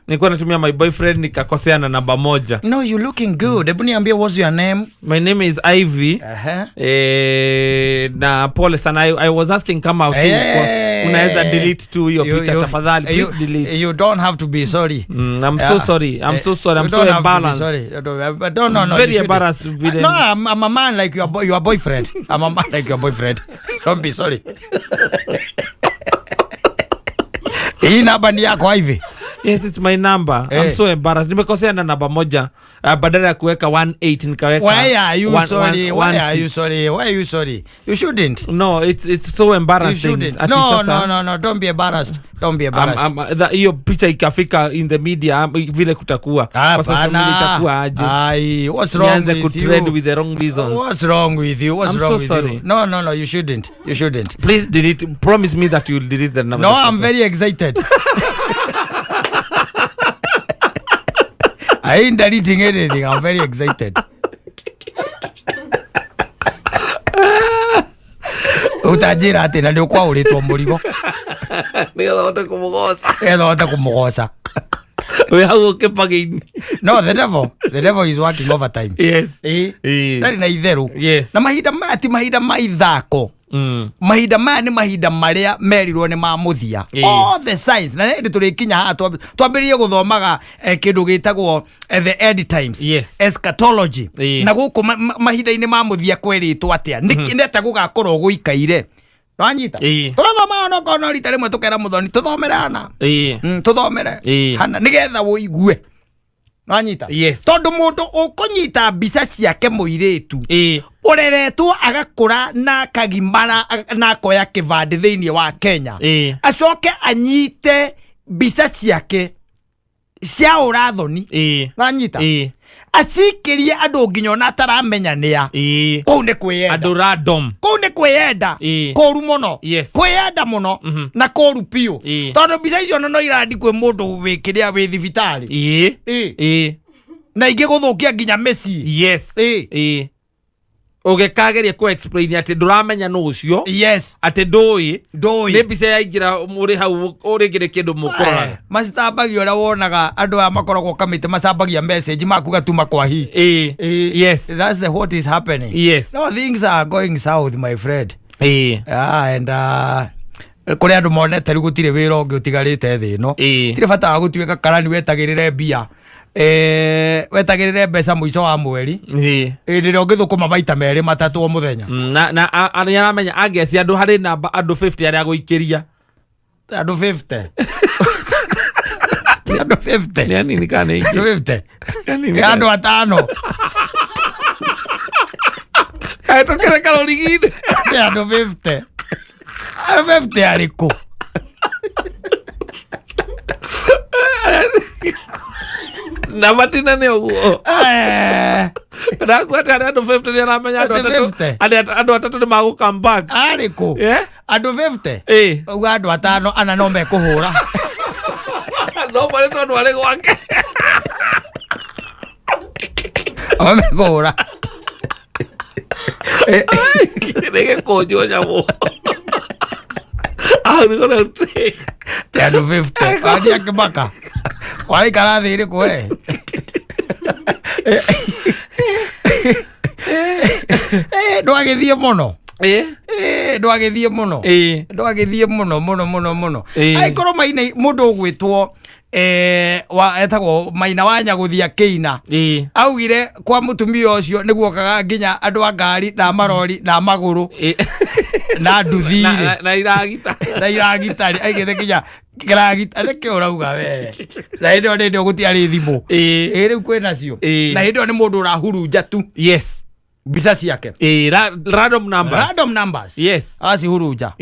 [SPEAKER 2] Nilikuwa natumia my boyfriend nikakosea na namba moja.
[SPEAKER 1] No, you looking good. Hebu niambie what's your name?
[SPEAKER 2] My name is Ivy. Na pole sana I was asking kama tu unaweza delete tu hiyo picha tafadhali please delete.
[SPEAKER 1] You don't have to be sorry.
[SPEAKER 2] I'm so sorry. I'm so sorry. I'm
[SPEAKER 1] You
[SPEAKER 2] so
[SPEAKER 1] don't have to be
[SPEAKER 2] embarrassed.
[SPEAKER 1] sorry. You don't, no, no,
[SPEAKER 2] Very
[SPEAKER 1] you shouldn't.
[SPEAKER 2] embarrassed vile.
[SPEAKER 1] No, I'm a man like your boyfriend. I'm a man like your boyfriend. Don't be sorry. Hii namba ni yako Ivy.
[SPEAKER 2] Yes, it's my number. I'm so embarrassed. Nimekosea na namba moja. Badala ya kuweka 18 nikaweka.
[SPEAKER 1] Why are you
[SPEAKER 2] one,
[SPEAKER 1] sorry?
[SPEAKER 2] one,
[SPEAKER 1] Why
[SPEAKER 2] one
[SPEAKER 1] are you
[SPEAKER 2] six.
[SPEAKER 1] sorry? Why are you sorry? You shouldn't.
[SPEAKER 2] No, it's so
[SPEAKER 1] You
[SPEAKER 2] embarrassing.
[SPEAKER 1] shouldn't.
[SPEAKER 2] Ati
[SPEAKER 1] No,
[SPEAKER 2] sasa,
[SPEAKER 1] no, no, no. Don't be embarrassed. Don't be embarrassed.
[SPEAKER 2] Hiyo picha ikafika in the media, vile kutakuwa. Kwa social media itakuwa aje?
[SPEAKER 1] Ai, what's wrong
[SPEAKER 2] Nianze
[SPEAKER 1] with
[SPEAKER 2] kutrend
[SPEAKER 1] you?
[SPEAKER 2] with the wrong reasons.
[SPEAKER 1] What's wrong with you? What's
[SPEAKER 2] I'm
[SPEAKER 1] wrong
[SPEAKER 2] so
[SPEAKER 1] with
[SPEAKER 2] sorry.
[SPEAKER 1] you? No, no, no, you shouldn't. You shouldn't.
[SPEAKER 2] Please delete. Promise me that you will delete the number.
[SPEAKER 1] No, I'm very excited. I ain't deleting anything. I'm very excited. Utanjĩra atĩ na nĩ ũkwaũrĩtwo mũrigo.
[SPEAKER 2] Nĩgetha ũhote kũmũgoca.
[SPEAKER 1] Nĩgetha ũhote kũmũgoca.
[SPEAKER 2] Wĩ hau ũkĩpagĩ-inĩ.
[SPEAKER 1] No, the devil is working overtime.
[SPEAKER 2] Yes.
[SPEAKER 1] Ndarĩ na itherũ.
[SPEAKER 2] Yes.
[SPEAKER 1] Na mahinda maya ti mahinda ma ithako. Mahinda maya nĩ mahinda marĩa merirwo nĩ ma mũthia. All the signs. Na hĩndĩ tũrĩkinya haha twambĩrĩrie gũthomaga kĩndũ gĩtagwo the end times.
[SPEAKER 2] Yes.
[SPEAKER 1] Eschatology. Na gũkũ mahinda-inĩ ma mũthia kwerĩtwo atĩa? Nĩ atĩa gũgakorwo gũikaire? Wanyita? Tũgathoma onokorwo no rita rĩmwe tũkera mũthoni tũthomere hana. Tũthomere hana nĩgetha ũigue. Wanyita?
[SPEAKER 2] Yes.
[SPEAKER 1] Tondũ mũndũ ũkũnyita mbica ciake mũirĩtu ũreretwo agakũra na akagimara na akoya kĩbandĩ thĩinĩ wa Kenya. Acoke anyite mbica ciake cia ũrathoni. Wanyita? Acikĩrie andũ nginya ona ataramenya nĩa. Kũu nĩ kwĩyenda.
[SPEAKER 2] Andũ random.
[SPEAKER 1] Kũu nĩ kwĩyenda. Kũru mũno. Kwĩyenda mũno. Na kũru biũ. Tondũ mbica icio no irandi kwĩ mũndũ wĩ kĩrĩa wĩ thibitarĩ. Na ingĩ gũthũkia nginya mĩciĩ.
[SPEAKER 2] Yes. Ũgĩkageria kũ explain atĩ ndũramenya nũ ũcio.
[SPEAKER 1] Yes.
[SPEAKER 2] Atĩ ndũĩ.
[SPEAKER 1] Ndũĩ.
[SPEAKER 2] Nĩ mbica yaingĩra mũrĩ hau ũrĩngĩ nĩ kĩndũ mũkũroraga.
[SPEAKER 1] Macambagia ũrĩa wonaga andũ aya makoragwo kamĩtĩ macambagia message makuga tuma kwa hi.
[SPEAKER 2] Yes.
[SPEAKER 1] That's the what is happening.
[SPEAKER 2] Yes.
[SPEAKER 1] No, things are going south, my friend. And kũrĩ andũ monete rĩu gũtirĩ wĩra ũngĩ ũtigarĩte thĩ ĩno. Tirĩ bata wa gũtuĩka karani wetagĩrĩre mbia. Wetagĩrĩre mbeca mũico wa mweri. Hĩndĩ ĩrĩa ũngĩthũkũma maita merĩ matatũ o mũthenya.
[SPEAKER 2] Na nĩ aramenya angeci andũ harĩ namba andũ 50 arĩa agũikĩria.
[SPEAKER 1] Andũ 50. Ti andũ 50.
[SPEAKER 2] Nĩ anini kana nĩ aingĩ?
[SPEAKER 1] Andũ 50.
[SPEAKER 2] Anini
[SPEAKER 1] Nĩ andũ atano.
[SPEAKER 2] Kaĩ tũkĩre karũrigi-inĩ.
[SPEAKER 1] Nĩ andũ 50. Andũ 50 arĩkũ?
[SPEAKER 2] Na matina nĩ ũguo. Ndakuwa atĩ harĩ andũ 50 nĩ aramenya andũ atatũ. Andũ atatũ nĩ magũ come back.
[SPEAKER 1] Arĩkũ? Andũ 50? Ũguo andũ atano ana no mekũhũra.
[SPEAKER 2] No marĩ tondũ arĩ gwake.
[SPEAKER 1] O mekũhũra.
[SPEAKER 2] Nĩ gĩkũnjwo nyamũ.
[SPEAKER 1] Ti andũ 50. Wani akĩmaka. Waraikara thĩ ĩrĩkũ we? Ndwagĩthiĩ mũno. Ndwagĩthiĩ mũno. Ndwagĩthiĩ mũno mũno mũno mũno. Angĩkorwo Maina mũndũ ũgwĩtwo etagwo Maina wa Nyagũthia Kĩina. Augire kwa mũtumia ũcio nĩguokaga nginya andũ a ngari na marori na magũrũ. Na nduthi-rĩ.
[SPEAKER 2] Na iragita.
[SPEAKER 1] Na iragita-rĩ, aigĩte nginya kĩragita nĩkĩ ũrauga we. Na hĩndĩ ĩyo nĩ hĩndĩ gũtiarĩ thimũ. Rĩu kwĩnacio. Na hĩndĩ ĩyo nĩ mũndũ ũrahurunja tu.
[SPEAKER 2] Yes.
[SPEAKER 1] Mbica ciake.
[SPEAKER 2] Random numbers.
[SPEAKER 1] Random numbers.
[SPEAKER 2] Yes.
[SPEAKER 1] Acihurunja.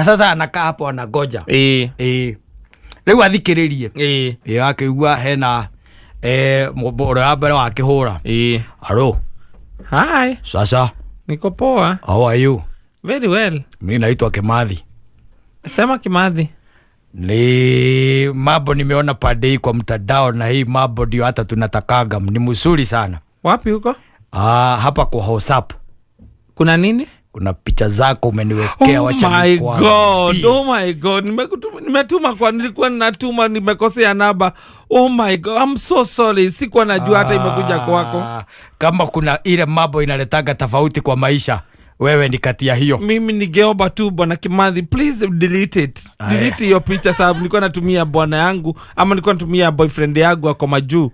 [SPEAKER 1] Sasa anakaa hapo anangoja. Rĩu athikĩrĩrie. Akĩigua hena ũrĩa wa mbere wakĩhũra. Hello.
[SPEAKER 2] Hi.
[SPEAKER 1] Sasa.
[SPEAKER 2] Niko poa.
[SPEAKER 1] How are you?
[SPEAKER 2] Very well.
[SPEAKER 1] Mimi naitwa Kimathi.
[SPEAKER 2] Sema Kimathi.
[SPEAKER 1] Ni mambo nimeona pande hii kwa mtandao na hii mambo ndio hata tunatakaga. Ni mzuri sana.
[SPEAKER 2] Wapi huko?
[SPEAKER 1] Hapa kwa WhatsApp.
[SPEAKER 2] Kuna nini?
[SPEAKER 1] Kuna picha zako umeniwekea, wacha
[SPEAKER 2] nikwambie. Oh my God. Nimetuma kwa nilikuwa natuma nimekosea namba. Oh my God, I'm so sorry. Sikuwa najua hata imekuja kwako.
[SPEAKER 1] Kama kuna ile mambo inaletaga tofauti kwa maisha, wewe ni kati ya hiyo.
[SPEAKER 2] Mimi ningeomba tu Bwana Kimathi, please delete it. Delete hiyo picha sababu nilikuwa natumia bwana yangu ama nilikuwa natumia boyfriend yangu ako majuu.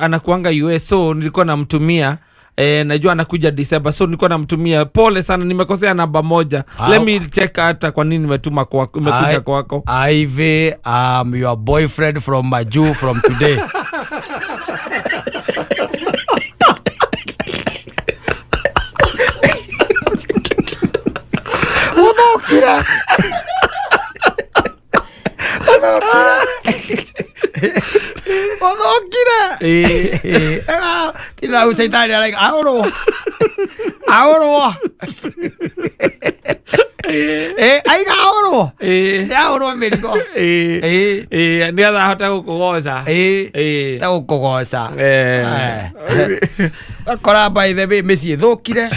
[SPEAKER 2] Anakuanga US, so nilikuwa namtumia Najua anakuja December, so nilikuwa namtumia pole sana, nimekosea namba moja. Let me check hata kwa nini nimetuma kwako, imekuja kwako.
[SPEAKER 1] Ivy, I'm your boyfriend from Maju from today. Uthokire. Uthokire. Tina caitani araiga aũrwo. Aũrwo. Aiga aũrwo. Aũrwo mĩrigo.
[SPEAKER 2] Nĩ ahota gũkũgoca.
[SPEAKER 1] Ta gũkũgoca. Akora by the way mĩciĩ thũkire.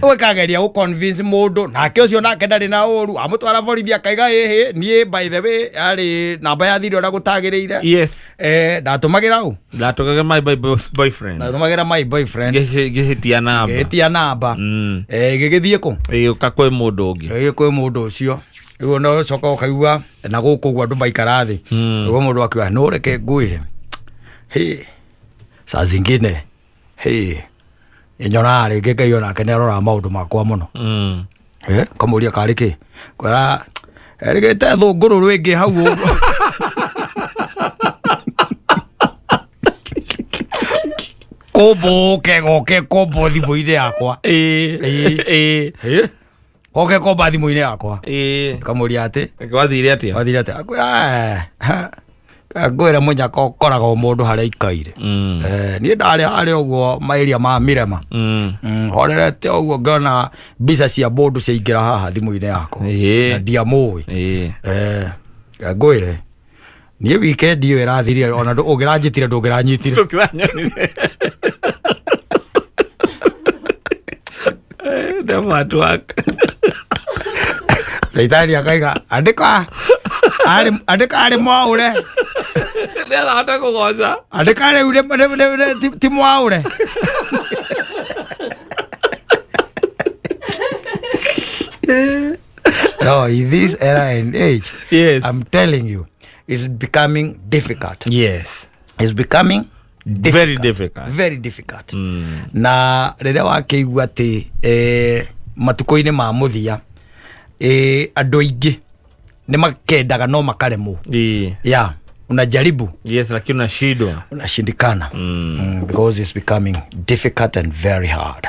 [SPEAKER 1] Ũkageria gũ convince mũndũ nake ũcio nake ndarĩ na ũru, amũtwara borithi akaiga ĩhĩ niĩ by the way yarĩ namba ya thiri ũrĩa gũtagĩrĩire.
[SPEAKER 2] Yes.
[SPEAKER 1] Ndatũmagĩra ũ?
[SPEAKER 2] Ndatũmagĩra my boyfriend.
[SPEAKER 1] Ndatũmagĩra my boyfriend.
[SPEAKER 2] Ngĩcitia namba.
[SPEAKER 1] Ngĩtia namba. Gĩgĩthiĩ kũ?
[SPEAKER 2] Gĩũka kwĩ mũndũ ũngĩ.
[SPEAKER 1] Gĩgĩthiĩ kwĩ mũndũ ũcio. Rĩu no ũcoka ũkaigua na gũkũ ũguo andũ maikara thĩ. Rĩu mũndũ akiuga no reke ngwĩre. Hĩ, saa zingine hĩ, nyonaga rĩngĩ Ngai onake nĩ aroraga maũndũ makwa mũno. Kamũria karĩ kĩ? Kwĩra erĩgĩte thũngũrũrũ ĩngĩ hau ũguo. Kũmbũke goke kũmbwo thimũ-inĩ yakwa. Goke komba thimũ-inĩ yakwa. Kamũria atĩ?
[SPEAKER 2] Gwathire atĩa?
[SPEAKER 1] Gwathire atĩa? Akwĩra, ngwĩre mũnyaka ũkoragwo mũndũ harĩa aikaire. Niĩ ndarĩ harĩa ũguo maĩria ma Mirema. Horerete ũguo ngĩona mbica cia mũndũ ciaingĩra haha thimũ-inĩ yakwa. Na ndiamũĩ. Ngwĩre niĩ weekend ĩyo ĩrathirire ona ũngĩranjĩtire ndũngĩranyitire.
[SPEAKER 2] Ndũngĩranyonire. Devil at work.
[SPEAKER 1] Caitani akaiga andĩka andĩka arĩ mwaũre.
[SPEAKER 2] Nĩarahota kũgoca.
[SPEAKER 1] Andĩka rĩu ti mwaũre. No, in this era and age,
[SPEAKER 2] yes,
[SPEAKER 1] I'm telling you, it's becoming difficult.
[SPEAKER 2] Yes.
[SPEAKER 1] It's becoming difficult.
[SPEAKER 2] Very difficult.
[SPEAKER 1] Very difficult. Na rĩrĩa wakĩigua atĩ matukũ-inĩ ma mũthia andũ aingĩ nĩ makendaga no makaremwo. Yeah, unajaribu.
[SPEAKER 2] Yes, lakini unashindwa.
[SPEAKER 1] Unashindikana. Because it's becoming difficult and very hard.